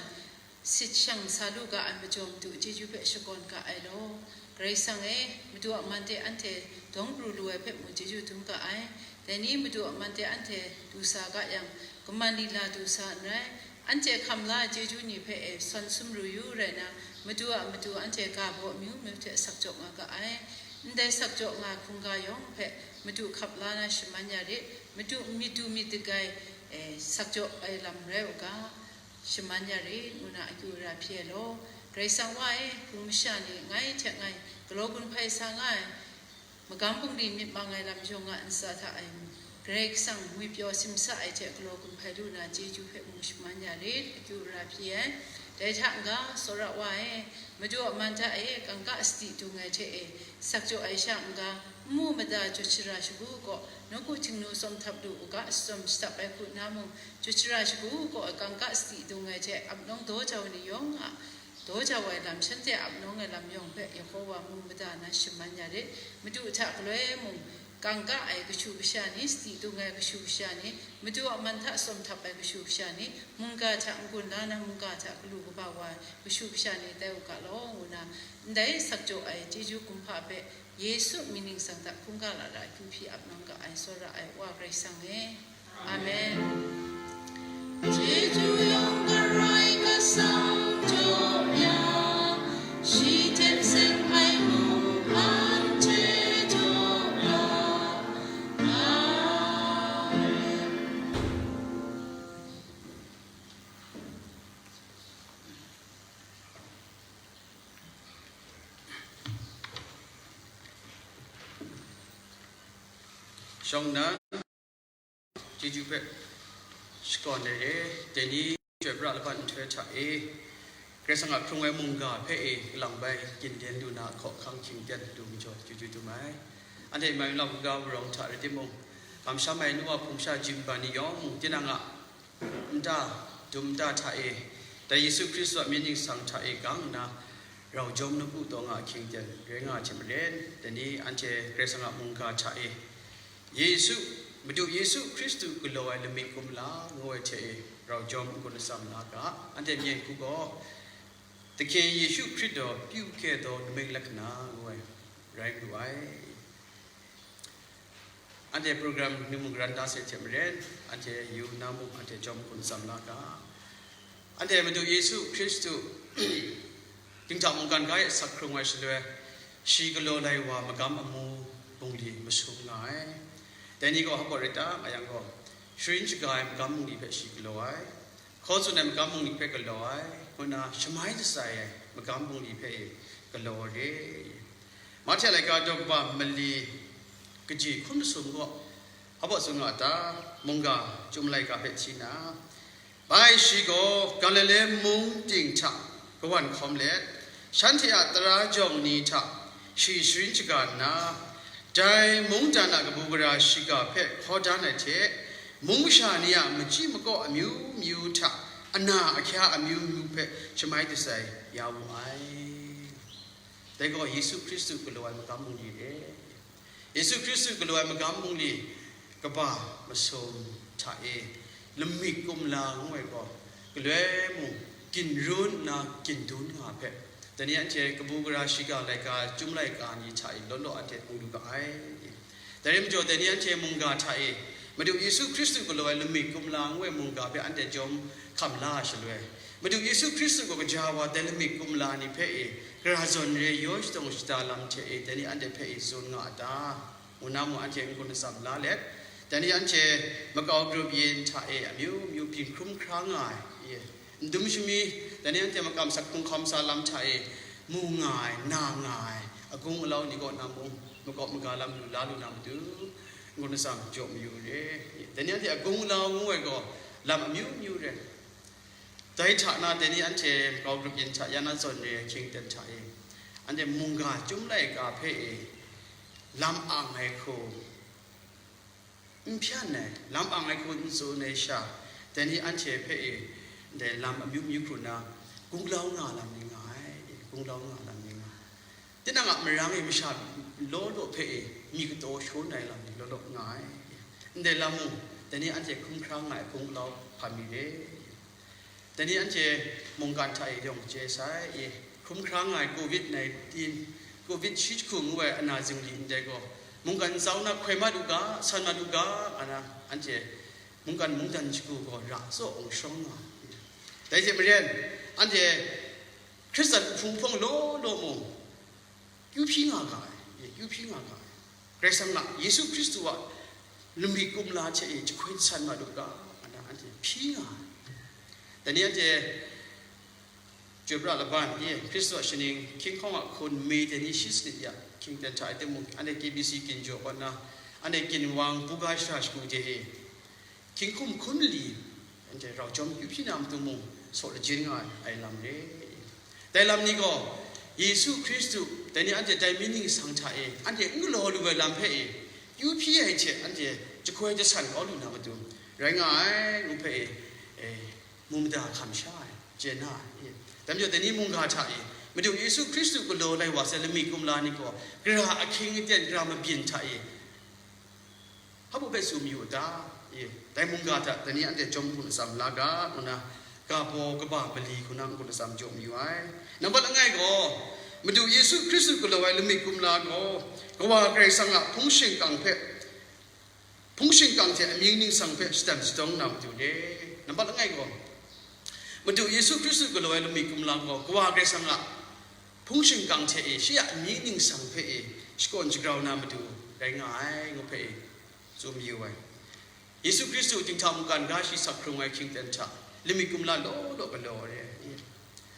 sit shang sa lu ga ai majaw Madu chyeju hpe shakawn ga ai law. Karai Kasang e, Madu a man hte anhte dawng pru lu ai hpe mung chyeju dum ga ai. Dai ni Madu a man hte anhte du sa ga yang, kaman lila du sa n rai. Anhte hkam la ai chyeju ni hpe e sawn sumru yu rai na, Madu a matu anhte ga baw amyu myu hte sakjaw nga ga ai. Ndai sakjaw nga ai hkungga yawng hpe Madu hkap la na shaman ya rit, Madu myit du myit dik ai, e, sakjaw ai lam rai u ga, shaman ya rit, ngu na akyu ara hpyi ai law. Karai Kasang Wa e, hpung masha ni ngai hte ngai galaw gun hpai sa nga ai, magam bungli myit mang ai lam yawng a ntsa hta e, Karai Kasang ngwipyaw simsa ai hte galaw gun hpai lu na chyeju hpe mung shaman ya rit, akyu ara hpyi ai. Dai hta n-ga, tsawra Wa e, Madu a man hta e, kangka sadi dung ai hte e, sakjaw ai sha n-ga, n mu mada jut shara shagu kaw, nawku htingnu tsawm htap lu u ga, tsawm shatap ai hku nna mung, jut shara shagu kaw e kangka sadi dung ai hte ap nawng daw jau ni yawng a, daw jau ai lam, shanhte ap nawng ai lam yawng hpe Yehowa mu mada na shaman ya rit. Madu hta galoi mung, kangka ai kashu kasha ni, sadi dung ai kashu kasha ni, Madu a man hta tsawm htap ai kashu kasha ni, mungga hta n-gun la na mungga hta galu kaba wa ai kashu kasha ni tai u ga law, ngu na, ndai sakjaw ai chyeju kumhpa hpe Yesu mying ningsang hta hkungga lara akyu hpyi ap nang ga ai, tsawra ai Wa Karai Kasang e. Amen. Chyeju yawng Karai Kasang jaw ya, shi hte seng ai mung anhte jaw ya. Amen. Shawng nnan, chyeju hpe shakawn ai re, dai ni Chyoi pra laban nhtoi hta e, Karai Kasang a hkrung ai mungga hpe e kalang bai ginlen lu na hkawhkang hkying ten du majaw chyeju dum ai. Anhte mai lam ga wurawng hta rai timung, kamsham ai nu wa hpung sha jim ban ni yawng, tinang a nta, dum nta hta e, dai Yesu Hkristu a myit ningsang hta e gang nna, rau jawm nawku taw nga ahkying ten rai nga ai hte maren, dai ni anhte Karai Kasang a mungga hta e, Yesu, Madu Yesu Hkristu galaw ai lamik kumla ngu ai hte e, rau jawm n-gun atsam la ga, anhte myen hku gaw, Dahkyen Yesu Hkrit gaw pyu kye taw lamik lahkana ngu ai, rai lu ai. Anhte program ni mung ran da se hte maren, anhte yu na mung anhte jawm hkun tsam la ga. Anhte Madu Yesu Hkristu dinghta mungkan ga e asak hkrung ai shaloi, shi galaw lai wa magam amu bungli masum nga ai. Dai ni gaw hpa rai ta nga yang gaw, sharin shaga ai magam bungli hpe shi galaw ai, hkaw tsun ai magam bungli hpe galaw ai, ngu nna shamai jasai ai magam bungli hpe galaw ai re. Mahte laika daw kaba mali kaji hkun masum gaw, hpa tsun nga a ta? Mungga chyum laika hpe hti na, bai shi gaw Galile mung ting hta kawan hkawm let, shanhte a tara jawng ni hta shi sharin shaga nna, dai mungdan a kabu gara shiga hpe hkaw dan ai hte, mung masha ni a machyi makaw amyu myu hta ana ahkya amyu myu hpe shamai jasai ya wu ai. Dai gaw Yesu Hkristu galaw ai magam bungli re. Yesu Hkristu galaw ai magam bungli kaba masum hta e, lamik kumla ngu ai gaw, galoi mung ginrun nna gindun nga ai hpe, dai ni anhte kabu gara shiga laika, chyum laika ni hta e law law anhte mu lu ga ai. Dai rai majaw, dai ni anhte mungga hta e, Madu Yesu Hkristu galaw ai lamik kumla ngu ai mungga hpe anhte jawm hkam la ai shaloi, Madu Yesu Hkristu gaw kaja wa dai lamik kumla ni hpe e, gara zawn re yaw shadawng shada lam hte e, dai ni anhte hpe e tsun nga a ta? Ngu na mung anhte n-gun atsam la let, dai ni anhte makau grup yin hta e amyu myu byin hkrum hkra nga ai, ye, ndum shami, dai ni anhte makam sak hkrung hkam sa lam hta e mu nga ai, na nga ai, agung alau ni kaw na mung makau maga lam lu la lu na matu, n-gun atsam jaw mayu re. Dai ni anhte agung alau ngu ai gaw lam amyu myu re. Dai hta na, dai ni anhte makau grup yin hta ya na zawn re ai hkying ten hta e, anhte mungga chyum laika hpe e lam ang ai hku n hpyan ai, lam ang ai hku n tsun ai sha, dai ni anhte hpe e ndai lam amyu myu hkru nna, gunglau nga lam ni nga ai, gunglau nga lam ni nga ai. Tinang a marang e masha law law hpe e myi kataw shawn ai lam ni law law nga ai. Ndai lam mung, Dai ni anhte hkrum hkra nga ai hpung galaw hpa mi re. Dai ni anhte mungkan hta e yawng chye sai, e, hkrum hkra nga ai covid nineteen, covid shi jahku ngu ai ana zingli ndai gaw, mungkan nsau na hkoi mat u ga, san mat u ga, nga na anhte mungkan mungdan shagu gaw ra tsaw ung shawng nga. Dai hte maren, anhte Hkristan hpung hpawng law law mung, kyu hpyi nga ga ai, e, kyu hpyi nga ga ai. Karai Kasang a, Yesu Hkristu a lamik kumla hte e jahkoi san mat u ga, nga na anhte hpyi nga ai. Dai ni anhte chyoi pra laban, e, Hkristu a shaning, hkying hkawng a hkun, May dai ni shi sanit ya, hkying ten hta ai timung, anhte K B C ginjaw kaw na, anhte ginwang buga shara shagu de e, hkying hkum hkun li, anhte rau jawm kyu hpyi na matu mung, saw lajin nga ai, ai lam re. Dai lam ni gaw, Yesu Hkristu, dai ni anhte dai mi ningsang hta e, anhte n galaw lu ai lam hpe e, kyu hpyi ai hte anhte jahkoi jasan kau lu na matu, rai nga ai, ngu hpe e, e, mu mada hkam sha ai, chye na ai, e. Dai majaw, dai ni mungga hta e, Madu Yesu Hkristu galaw lai wa sai lamik kumla ni gaw, gara ahkying aten, gara mabyin hta e, hpa hpe tsun yu u ta? E, dai mungga hta, dai ni anhte chyawm hkun atsam la ga, ngu na, ga baw kaba mali hku na hkun atsam jaw mayu ai. Nambat langai gaw, Madu Yesu Hkristu galaw ai lamik kumla gaw, Kawa Karai Kasang a hpung shingkang hpe, hpung shingkang hte amying ningsang hpe shatan shadawng na matu re. Nambat langai gaw, Madu Yesu Hkristu galaw ai lamik kumla gaw, Kawa Karai Kasang a hpung shingkang hte e, shi a amying ningsang hpe e, shakawn shagrau na matu rai nga ai, ngu hpe e, tsun mayu ai. Yesu Hkristu dinghta mungkan ga shi sak hkrung ai hkying ten hta, lamik kumla law law galaw ai re.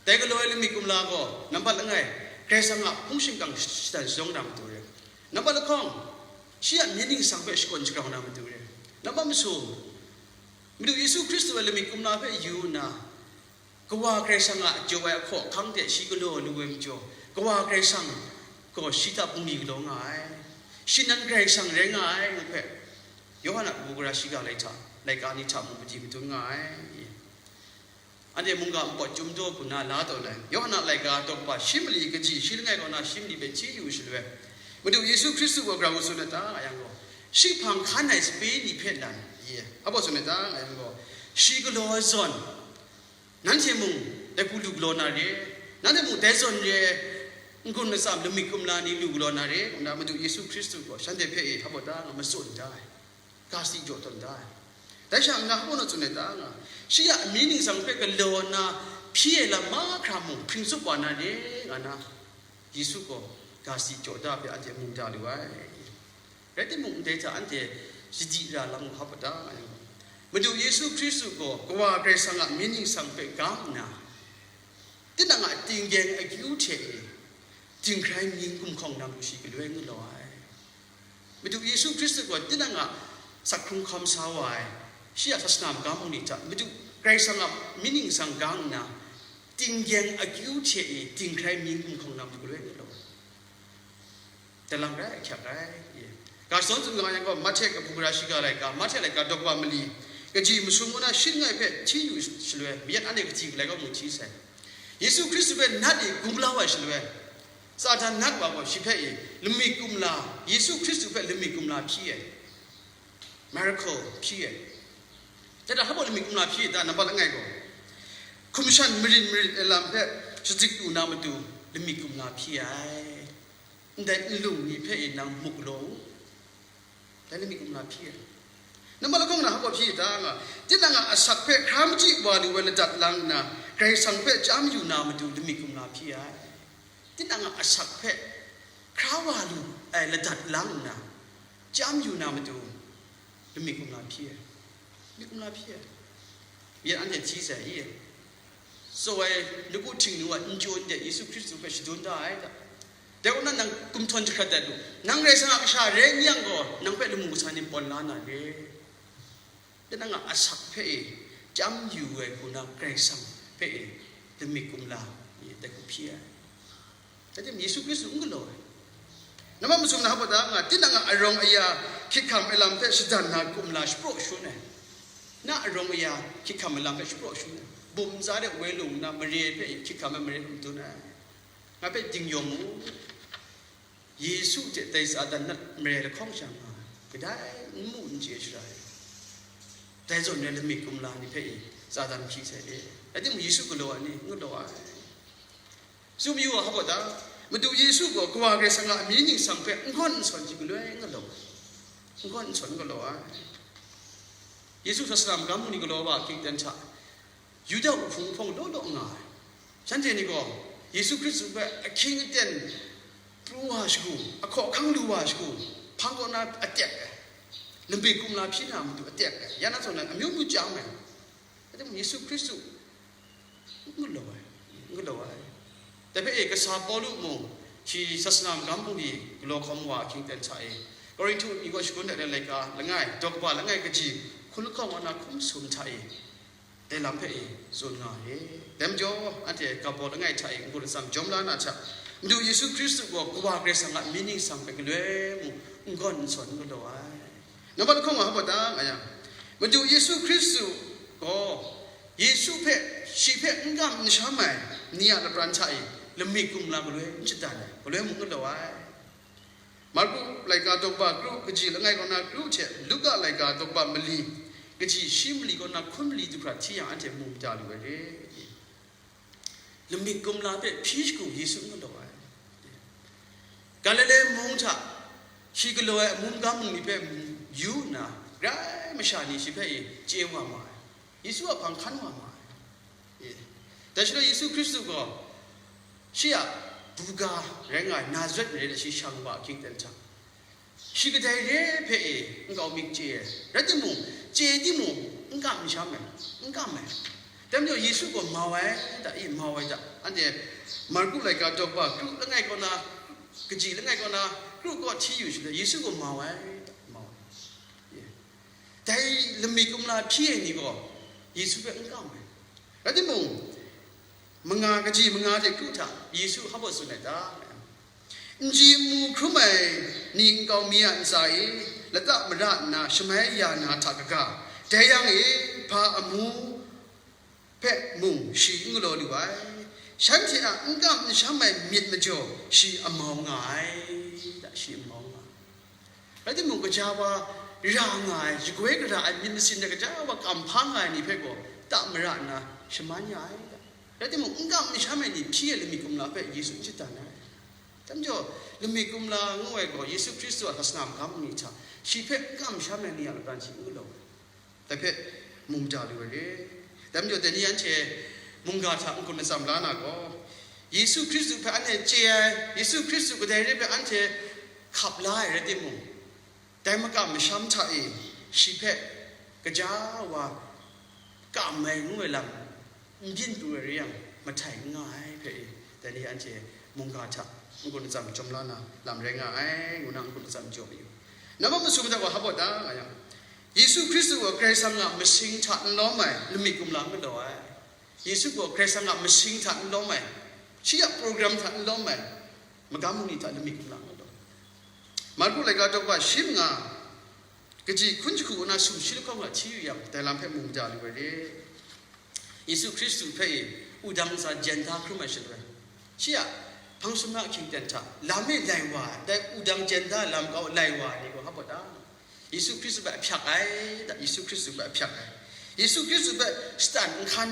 Dai galaw ai lamik kumla gaw, nambat langai, Karai Kasang a hpung shingkang shatan shadawng na matu re. Nambat lahkawng, shi a amying ningsang hpe shakawn shagrau na matu re. Nambat masum, Madu Yesu Hkristu a lamik kumla hpe yu nna, Kawa Karai Kasang a jaw ai ahkaw ahkang hte shi galaw lu ai majaw, Kawa Karai Kasang gaw shi hta bungli galaw nga ai, shi nan Karai Kasang rai nga ai, ngu hpe, Yawhan a kabu gara shiga lai hta, laika ni hta mung madi madun nga ai. Anhte mungga npawt chyum daw hku na la tawn ai. Yawhan a laika daw kaba shi mali kaji shi langai kaw na shi mali hpe hti yu shaloi, Madu Yesu Hkristu gaw grau tsun ai ta nga yang gaw, shi hpang hkan ai sape ni hpe nan, ye, a baw tsun ai ta nga yang gaw, shi galaw ai zawn, nanhte mung dai hku lu galaw na re, nanhte mung dai zawn re ai n-gun atsam lamik kumla ni lu galaw na re, ngu na Madu Yesu Hkristu gaw shanhte hpe e hpa baw ta nga matsun da ai, ga si jaw tawn da ai. Dai sha nga hpa na tsun ai ta nga, shi a amying ningsang hpe galaw na hpyi ai lam mahkra mung hpring tsup wa na re, nga na Yesu gaw ga si jaw da hpe anhte mu da lu ai. Rai timung, ndai hta anhte sadi ra lam hpa da ai. Madu Yesu Hkristu gaw Kawa Karai Kasang a mying ningsang hpe ga nna, tinang a tinggyeng akyu hte e, dinghkrai mying gumhkawng na matu shi galoi galaw ai. Madu Yesu Hkristu gaw tinang a sak hkrung hkawm sa wa ai, shi a sasana magam ni hta, Madu Karai Kasang a mying ningsang ga nna, tinggyeng akyu hte e, dinghkrai mying gumhkawng na matu galoi galaw ai. Dalang rai ahkyak ai. Ga shadawn tsun nga yang gaw, Mahte kabu gara shiga laika, Mahte laika daw kaba mali, kaji masum ngu na shi langai hpe hti yu shaloi, mayat anhte kaji galai kaw mung hti sai. Yesu Hkristu hpe nat e gumlau ai shaloi, Satan nat wa gaw shi hpe e lamik kumla, Yesu Hkristu hpe lamik kumla hpyi ai, miracle hpyi ai. Dai hta hpa baw lamik kumla hpyi ai ta, nambat langai gaw, hkum shan marin marit ai lam hpe shadik lu na matu lamik kumla hpyi ai. Ndai nlung ni hpe e nang mu galaw u. Dai lamik kumla hpyi ai. Nambat lahkawng na hpa baw hpyi ta nga, tinang a asak hpe hkra machyi wa lu ai ladat lang nna, Karai Kasang hpe chyam yu na matu lamik kumla hpyi ai. Tinang a asak hpe hkra wa lu ai ladat lang nna, chyam yu na matu lamik kumla hpyi ai. Lamik kumla hpyi ai. Mayat anhte hti sai i? Tsaw ai laku htingnu a n chyu n de Yesu Hkristu hpe shadun da ai ta? Dai kaw na nang kumhtawn jahkrat dat lu, nang Karai Kasang a kasha rai n yang gaw, nang hpe lamu kasa ni pawn la na re. Tinang a asak hpe e chyam yu ai hku na Karai Kasang hpe e lamik kumla e dai hku hpyi ai. Rai timung, Yesu Hkristu n galaw ai. Nambat masum na hpa ta nga, tinang a arawng aya hkyit hkam ai lam hpe shadan na kumla shapraw shangun ai. Na arawng aya hkyit hkam ai lam hpe shapraw shangun ai. Bum ntsa de woi lung nna mare hpe hkyit hkam ai mare hpe madun ai. Nga hpe dingyawng mu. Yesu hte dai Satan nat mare lahkawng sha nga, kadai n mu n chye shara ai. Dai zawn rai lamik kumla ni hpe e, Satan hpyi sai de. Rai timung, Yesu galaw ai ni, n galaw ai. Tsun yu wa, hpa ta? Madu Yesu gaw Kawa Karai Kasang a amying ningsang hpe n gawn n sawn hte galoi n galaw ai. N gawn n sawn n galaw ai. Yesu hta salam gam ni galaw wa ahkying ten hta, Yuda wuhpung hpawng law law nga ai. Shanhte ni gaw Yesu Hkristu hpe ahkying aten pru wa shagu, ahkaw ahkang lu wa shagu, hpang kaw na atek ai, lamik kumla hpyi na matu atek ai, ya na zawn nan amyu myu chyam ai. Rai timung, Yesu Hkristu n galaw ai, n galaw ai. Dai hpe e, kasa Pawlu mung, shi sasana magam bungli galaw hkawm wa ahkying ten hta e, Korinhtu ni kaw shagun ai laika langai, daw kaba langai kaji hkun lahkawng wa na hkum sum hta e, dai lam hpe e tsun nga ai. Dai majaw, anhte gabaw langai hta e n-gun atsam jawm la na hta, Madu Yesu Hkristu gaw Kawa Karai Kasang a amying ningsang hpe galoi mung n gawn n sawn n galaw ai. Nambat lahkawng nga hpa ta nga yang, Madu Yesu Hkristu gaw Yesu hpe, shi hpe n kam n sham ai ni a lapran hta e lamik kumla galoi n shadan ai, galoi mung n galaw ai. Marku laika daw kaba kru kaji langai kaw na kru hte Luka laika daw kaba mali kaji shi mali kaw na hkun mali du hkra hti yang, anhte mu mada lu ai re. Lamik kumla hpe hpyi shagu Yesu n galaw ai. Galile mung hta shi galaw ai amu magam mung ni hpe yu nna, grai masha ni shi hpe e chye wa ma ai. Yesu a hpang hkan wa ma ai. E, dai shaloi Yesu Hkristu gaw shi a buga rai nga ai Nazaret mare de shi shang wa ahkying ten hta, shi kadai re ai hpe e nkau mi chye ai. Rai timung, chye timung, n kam n sham ai, n kam ai. Dai majaw Yesu gaw mau ai da, e, mau ai da. Anhte Marku laika daw kaba kru langai kaw na, kaji langai kaw na kru kaw hti yu shaloi, Yesu gaw mau ai da, mau ai. E. Dai lamik kumla hpyi ai ni gaw Yesu hpe n kam ai. Rai timung, manga kaji manga hte kru hta Yesu hpa baw tsun ai ta? N ji n mu hkrum ai ni nkau mi a ntsa e lata mara nna shamai ya na hta kaga, dai yang e hpa amu hpe mung shi n galaw lu ai. Shanhte a n kam n sham ai myit majaw shi amau nga ai, da, shi amau nga ai. Rai timung, gaja wa ra nga ai, shagoi gara ai myit masin de gaja wa kam hpa nga ai ni hpe gaw ta mara nna shaman ya ai, da. Rai timung, n kam n sham ai ni hpyi ai lamik kumla hpe Yesu n shadan ai. Dai majaw, lamik kumla ngu ai gaw Yesu Hkristu a hkasana magam ni hta shi hpe n kam n sham ai ni a lapran shi n galaw ai. Dai hpe mu mada lu ai re. Dai majaw, dai ni anhte mungga hta n-gun atsam la na gaw, Yesu Hkristu hpe anhte chye ai, Yesu Hkristu kadai re ai hpe anhte hkap la ai rai timung, dai makam masham hta e shi hpe gaja wa kam ai ngu ai lam n byin pru ai re yang, mahtai n nga ai hpe e, dai ni anhte mungga hta n-gun atsam jawm la na lam rai nga ai, ngu na n-gun atsam jaw mayu. Nambat masum hta gaw hpa baw ta nga yang, Yesu Hkristu gaw Karai Kasang a masing hta n lawm ai lamik kumla n galaw ai. Yesu gaw Karai Kasang a masing hta n lawm ai, shi a program hta n lawm ai, magam mung ni hta lamik kumla n galaw ai. Marku laika daw kaba shi manga, kaji hkun jahku kaw na sumshi lahkawng a hti yu yang, dai lam hpe mu mada lu ai re. Yesu Hkristu hpe e wudang ntsa jen da hkrum ai shaloi, shi a hpang sumra ahkying ten hta lam e lai wa ai, dai wudang jen da ai lam kau lai wa ai ni gaw hpa baw ta? Yesu Hkristu hpe ahpyak ai, da, Yesu Hkristu hpe ahpyak ai. Yesu Hkristu hpe shatan nhkan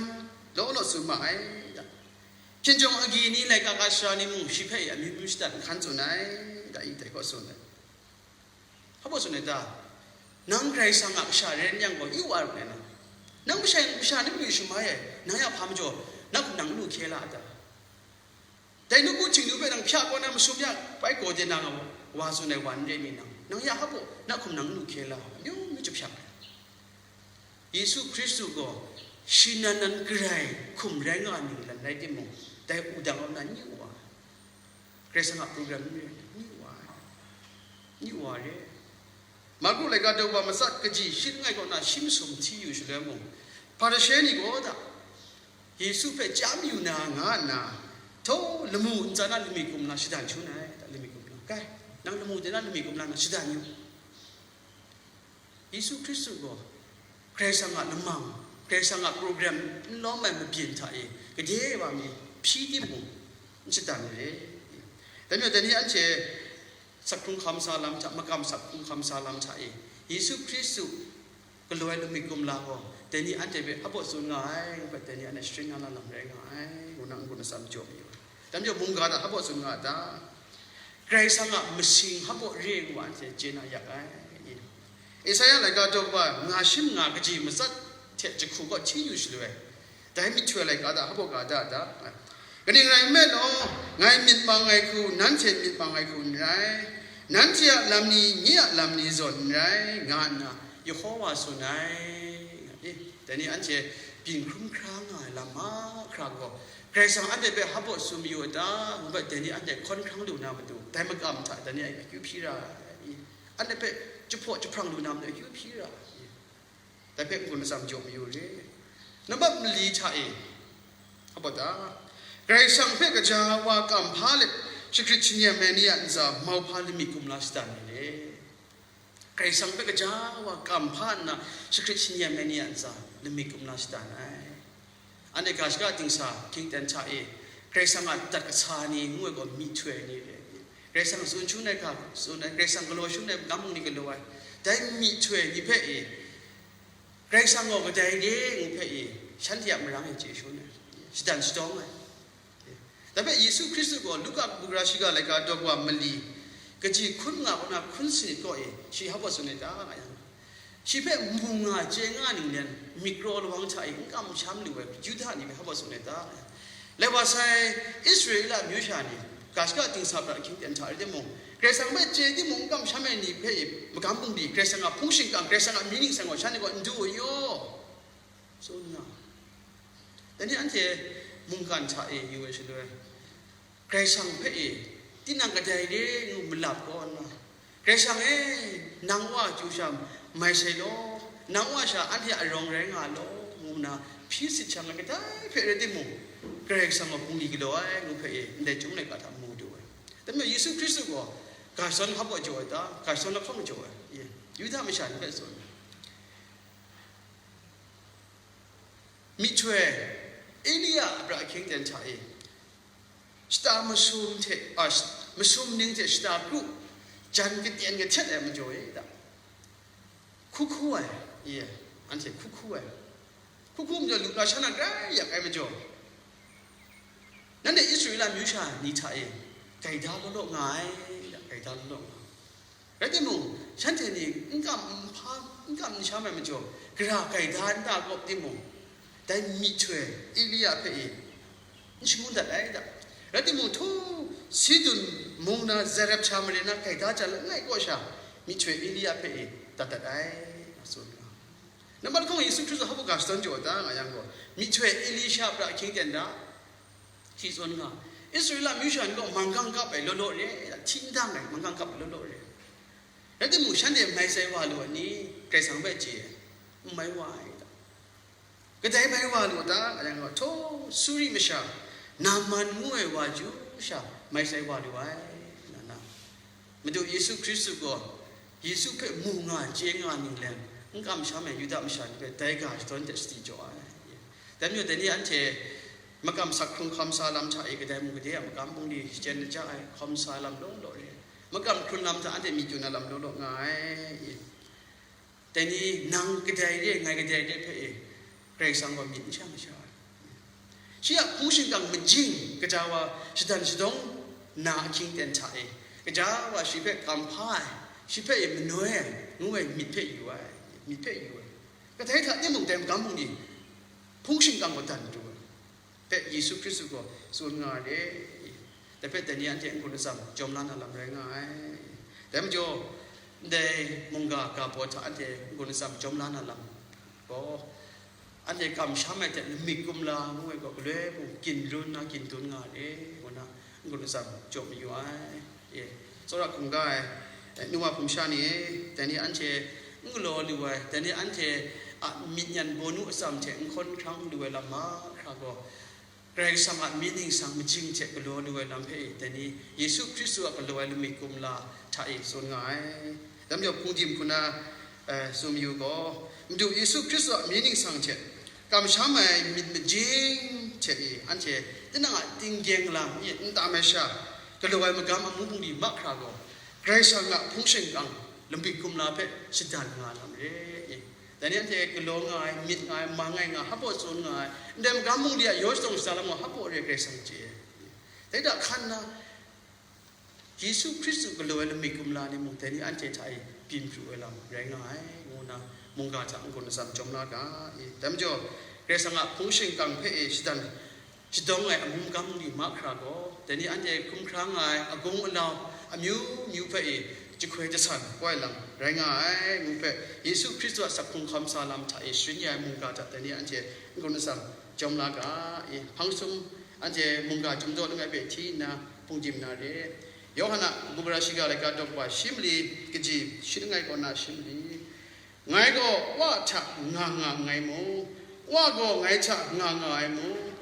law law tsun ma ai, da. Hpyen jawng agyi ni, laika ga sara ni mung shi hpe e amyu myu shatan nhkan tsun ai, da, i dai kaw tsun ai. Hpa baw tsun ai ta? Nang Karai Kasang a kasha rai n yang gaw, yu wa ru nna, nang masha, masha ni myu shamai ai, nang ya hpa majaw, na hkum nang n lu hkye la a ta? Dai nawku Htingnu hpe nang hpya kaw na masum ya, bai gaw de na nga wa tsun ai wa n re mi nang? Nang ya hpa baw, na hkum nang n lu hkye la, amyu myu jahpyak ai. Yesu Hkristu gaw shi nan nan garai hkum rai nga ai ninglan rai timung, dai wudang kaw na n yu wa ai. Karai Kasang a program n rai, n yu wa ai. N yu wa ai re. Marku laika daw kaba matsat kaji shi langai kaw na shi masum hti yu shaloi mung, Hparishe ni gaw da, Yesu hpe chyam yu na nga nna, htaw lamu ntsa na lamik kumla shadan shangun ai, da, lamik kumla. Kai, nang lamu de na lamik kumla na shadan yu. Yesu Hkristu gaw Karai Kasang a lamang, Karai Kasang a program n lawm ai mabyin hta e gade wa mi hpyi timung n shadan ai re. Dai majaw, dai ni anhte sak hkrung hkam sa lam hta, makam sak hkrung hkam sa lam hta e, Yesu Hkristu galaw ai lamik kumla gaw, dai ni anhte hpe hpa tsun nga ai, ngu hpe dai ni anhte sharin na na lam rai nga ai, ngu na n-gun atsam jaw mayu ai. Dai majaw mungga hta hpa tsun nga a ta? Karai Kasang a masing hpa re ngu anhte chye na yak ai. Isaya laika daw kaba nga shi manga kaji matsat hte jahku kaw hti yu shaloi, dai myihtoi laika hta hpa ga da da. Kaning rai nme law, ngai myit mang ai hku, nanhte myit mang ai hku n rai, nanhte a lam ni, nye a lam ni zawn n rai, nga nna Yehova tsun ai. E, dai ni anhte byin hkrum hkra nga ai lam mahkra gaw, Karai Kasang anhte hpe hpa tsun mayu a ta? Ngu hpe dai ni anhte hkawn hkrang lu na matu, dai makam hta dai ni a akyu hpyi ra ai. Anhte hpe jahpaw jahprang lu na matu akyu hpyi ra ai. Dai hpe n-gun atsam jaw mayu re. Nambat mali hta e, hpa ta? Karai Kasang hpe gaja wa kam hpa let shakrit shanyen ai ni a ntsa mauhpa lamik kumla shadan ai re. Karai Kasang hpe gaja wa kam hpa nna shakrit shanyen ai ni a ntsa lamik kumla shadan ai. Anhte ga shaka dingsa hkying ten hta e, Karai Kasang a dat kasa ni ngu ai gaw myihtoi ni re. Karai Kasang tsun shangun ai hka, tsun ai, Karai Kasang galaw shangun ai, magam bungli galaw ai, dai myihtoi ni hpe e, Karai Kasang gaw kadai re ngu hpe e, shanhte a marang e chye shangun ai, shadan shadawng ai. Dai hpe Yesu Hkristu gaw Luka kabu gara shiga laika daw kaba mali, kaji hkun nga kaw na hkun sanit kaw e, shi hpa tsun ai ta nga yang, shi hpe mu nga chye nga ninglen myit kraw lawang hta e n kamsham lu ai Yuda ni hpe hpa tsun ai ta? Lai wa sai, Israela amyu sha ni, ga shaka dingsa pra ahkying ten hta rai timung, Karai Kasang hpe chye timung n kamsham ai ni hpe e, magam bungli, Karai Kasang a hpung shingkang, Karai Kasang a mying ningsang gaw shanhte gaw n du ai yaw, tsun nga. Dai ni anhte mungkan hta e yu ai shaloi, Karai Kasang hpe e, tinang kadai re ngu malap kaw nna, Karai Kasang e, nang Wa chyu sha mai sai law, nang Wa sha anhte a arawng rai nga law, ngu nna hpyi sit shang ai kadai hpe rai timung, Karai Kasang gaw bungli galaw ai ngu hpe e, ndai chyum laika hta mu du ai. Dai majaw Yesu Hkristu gaw ga shadawn hpa jaw ai ta? Ga shadawn lahkawng jaw ai, Yuda masha ni hpe tsun. Myihtoi Elia a pra ahkying ten hta e, shata masum hte, a, masum ning hte shata kru jan katen kahtet ai majaw e ta? Hku hku ai, e, anhte hku hku ai. Hku hku majaw lu na sha na grai yak ai majaw, nanhte Israela amyu sha ni hta e gaida law law nga ai, gaida law law nga ai. Rai timung, shanhte ni n kam n hpa, n kam n sham ai majaw, gara gaida n ta kawp timung, dai myihtoi Elia hpe e n shangun dat ai ta? Rai timung, htu Sidun mung na Zarepta mare na gaida ja langai kaw sha, myihtoi Elia hpe e dat dat ai, nga tsun nga. Nambat lahkawng Yesu Hkristu hpa ga shadawn jaw ai ta nga yang gaw, myihtoi Elisha a pra ahkying ten hta, shi tsun nga, Israela amyu sha ni gaw manggang kap ai law law re, hti n dang ai manggang kap ai law law re. Rai timung, shanhte mai sai wa lu ai ni? Karai Kasang hpe chye ai, n mai wa ai ta? Kadai mai wa lu ta? Nga yang gaw, htaw Suri masha Naaman ngu ai wa chyu sha mai sai wa lu ai, nga na. Madu Yesu Hkristu gaw Yesu hpe mu nga chye nga ninglen n kamsham ai Yuda masha ni hpe dai ga shadawn hte sadi jaw ai. Dai majaw, dai ni anhte makam sak hkrung hkawm sa lam hta e kadai mung gade a makam bungli shachyen na ja ai hkawm sa lam law law re, makam hkrun lam hta anhte myit yu na lam law law nga ai. Dai ni, nang kadai re, ngai kadai re hpe e, Karai Kasang gaw myit n sha masha ai. Shi a hpung shingkang majing, gaja wa shadan shadawng na ahkying ten hta e, gaja wa shi hpe kam hpa ai, shi hpe e manoi ai, ngu ai myit hpe yu ai, myit hpe yu ai. Kadai hta timung dai magam bungli hpung shingkang gaw dan du ai. Hpe Yesu Hkristu gaw tsun nga ai. Dai hpe dai ni anhte n-gun atsam jawm la na lam rai nga ai. Dai majaw, ndai mungga ga baw hta anhte n-gun atsam jawm la na lam gaw, anhte kamsham ai hte lamik kumla ngu ai gaw galoi mung gyin lun na gyin dun nga ai, ngu na n-gun atsam jaw mayu ai. E, tsawra hkungga ai, e, nu wa hpung sha ni e, dai ni anhte n galaw lu ai, dai ni anhte a myit nyan bawnu atsam hte n hkawn hkrang lu ai lam mahkra gaw, Karai Kasang a myit ningsang majing hte galaw lu ai lam hpe e, dai ni Yesu Hkristu a galaw ai lamik kumla hta e tsun nga ai. Dai majaw hpung dim hku na, e, tsun mayu gaw, Madu Yesu Hkristu a myit ningsang hte kamsham ai myit majing hte e, anhte tinang a tinggyeng lam e n tam ai sha, galaw ai magam amu bungli mahkra gaw, Karai Kasang a hpung shingkang lamik kumla hpe shadan nga lam re. Dai ni anhte galaw nga ai, myit nga ai, mang ai nga, hpaw tsun nga ai, ndai magam bungli a yaw shadawn shada lam gaw hpaw re ai Karai Kasang chye ai. Dai hta hkan na, Yesu Hkristu galaw ai lamik kumla ni mung, dai ni anhte hta e byin pru ai lam rai nga ai, ngu nna mungga hta n-gun atsam chyawm la ga i. Dai majaw, Karai Kasang a hpung shingkang hpe e shadan shadawng ai amu magam ni mahkra gaw, dai ni anhte hkrum hkra nga ai agung alau amyu myu hpe e jahkoi jasan kau ai lam rai nga ai, ngu hpe Yesu Hkristu a sak hkrung hkawm sa lam hta e sharin ya ai mungga hta dai ni anhte n-gun atsam chyawm la ga i. Hpang sum anhte mungga chyum daw langai hpe hti nna hpungdim na re. Yawhan a kabu gara shiga laika daw wa shi mali kaji shi langai kaw na shi mali. Ngai gaw Wa hta nga nga nngai mung, Wa gaw ngai hta nga nga ai mung,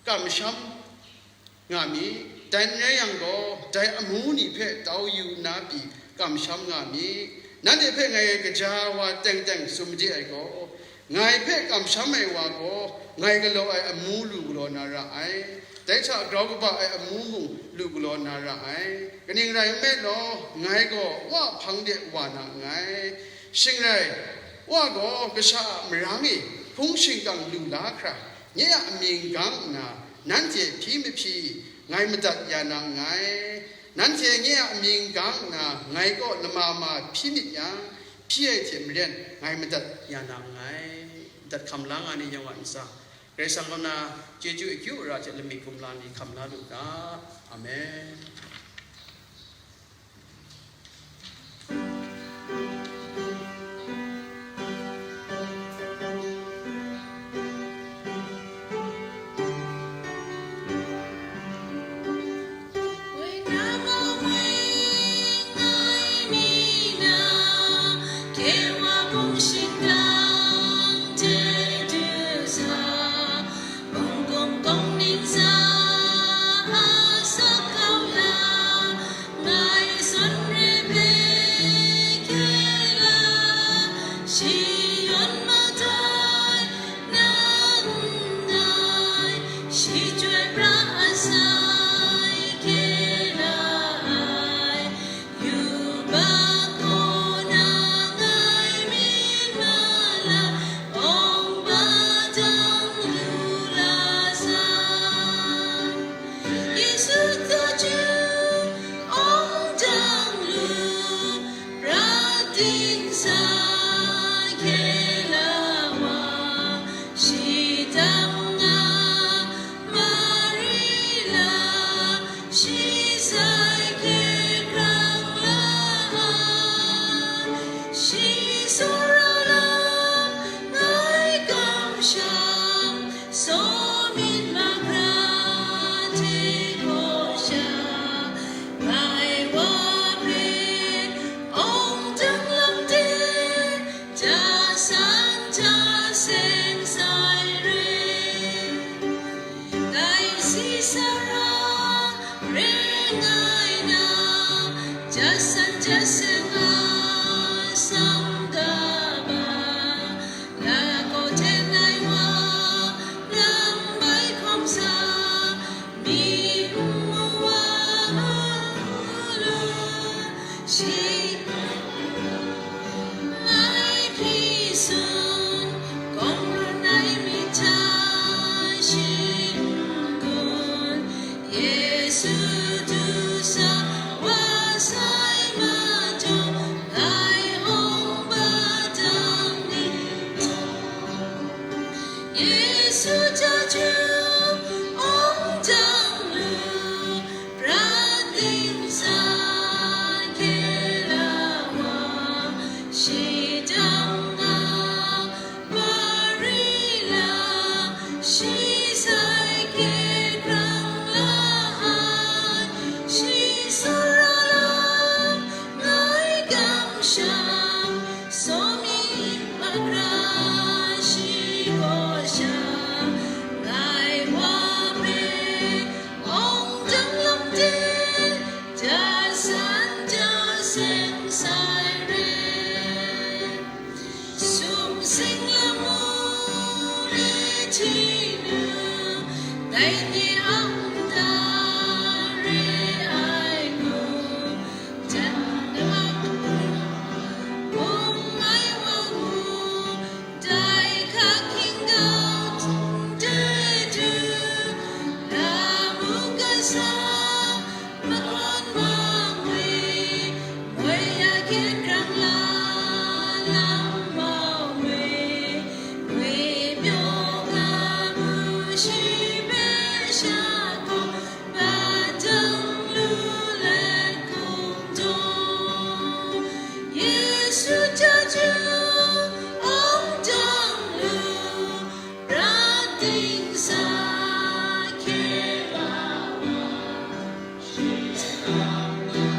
kamsham nga mi. Dai n rai yang gaw, dai amu ni hpe tau yu nna pyi kamsham nga mi. Nanhte hpe ngai gaja wa teng teng tsun made ai gaw, ngai hpe kamsham ai wa gaw, ngai galaw ai amu lu galaw na ra ai. Dai hta grau kaba ai amu mung lu galaw na ra ai. Kaning rai nme law, ngai gaw Wa hpang de wa na nngai. Shing rai, Wa gaw kasha a marang e hpung shingkang lu la hkra, nye a mying gang nna, nanhte hpyi mahpyi, ngai madat ya na nngai. Nanhte nye a mying gang nna, ngai kaw lama ma hpyi myit yang, hpyi ai hte maren ngai madat ya na nngai. Madat hkam la nga ni yawng a ntsa, Karai Kasang kaw na chyeju akyu ara hte lamik kumla ni hkam la lu ga. Amen. Ngai zawn re hpe kela, shi yawn madai na nngai, shi chyoi pra ai sai kela ai, yubak kaw na ngai myit ma la, awng ba dang lu la sa. Yesu hta chyu awng dang lu, prat dingsa hkye la wa, shi dang nga Mari la, shi sai hkye hkrang la ai, shi tsawra lam ngai kamsham, Saw myit mahkra hte gaw sha, ngai wa hpe awng dang lam de, ja san ja seng sai re. Dai si sara re ngai na, ja san ja seng a sam ga ba. Lagaw hte nai wa, nang bai hkawm sa, mi n mu wa mu lu, shi mai hpyi sun, kawng run ai myit hta shi n-gun, Yesu du sa wa sai majaw, ngai hkawng ba dang ni. Yesu hta chyu awng dang lu, prat dingsa hkye la wa, shi dang nga Mari la, shi sai hkye hkrang la ai, shi tsawra lam ngai kamsham, saw myit mahkra shi gaw sha, ngai wa hpe awng dang lam de, ja san ja seng sai re. Sumsing lamu le hti nu, dai ni a nta re ai mu, jan na hpung ai wa mu, Sha gaw padang lu let hkum taw, Yesu chyeju awng dang lu, ra dingsa hkye la wa, shi lam na,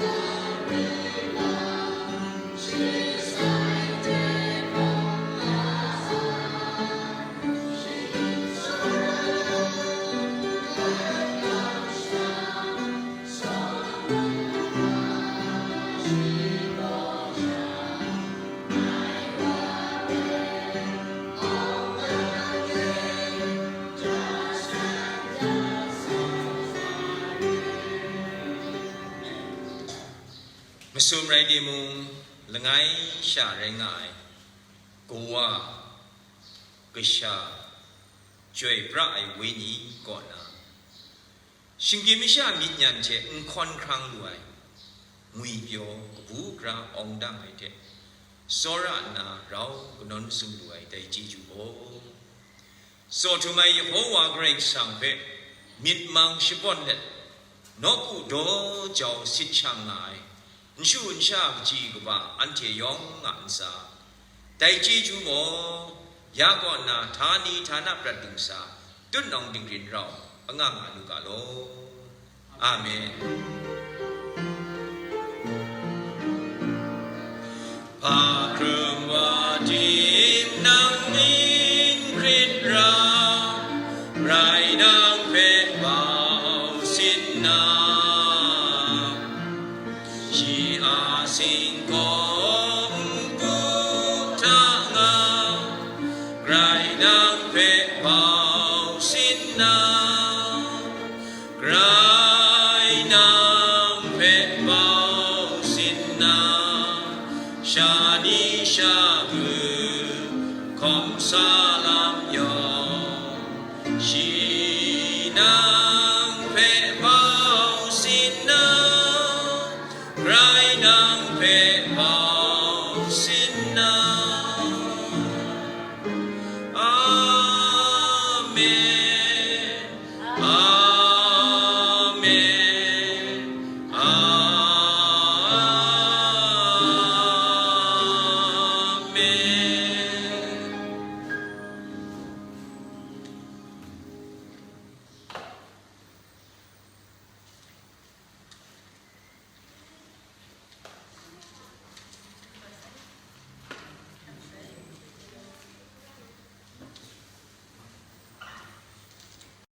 la mi lam, shi sai de bang la sa. Masum rai timung, langai sha rai nga ai, Kawa, Kasha, Chyoi pra ai Wenyi kaw na, shinggyim masha myit nyan hte n hkawn hkrang lu ai, ngwipyaw, kabu gara awng dang ai hte, tsawra nna rau kanawn sum lu ai dai chyeju gaw, tsaw htum ai Yehova Karai Kasang hpe myit mang shapawn let, nawku daw jau sit shang nga ai, nshu nsha kaji kaba anhte yawng a ntsa, dai chyeju gaw, ya kaw nna htani htana prat dingsa, tutnawng dingrin rau, anga nga lu ga law. Amen. Hpa hkrum wa tim nang n hkrit ra, rai nang hpe bau sin na, shi a singkawng npu hta nga, rai nang hpe bau sin na, rai nang hpe bau sin na, sha ni sha bu hkawm sa lam yawng, shi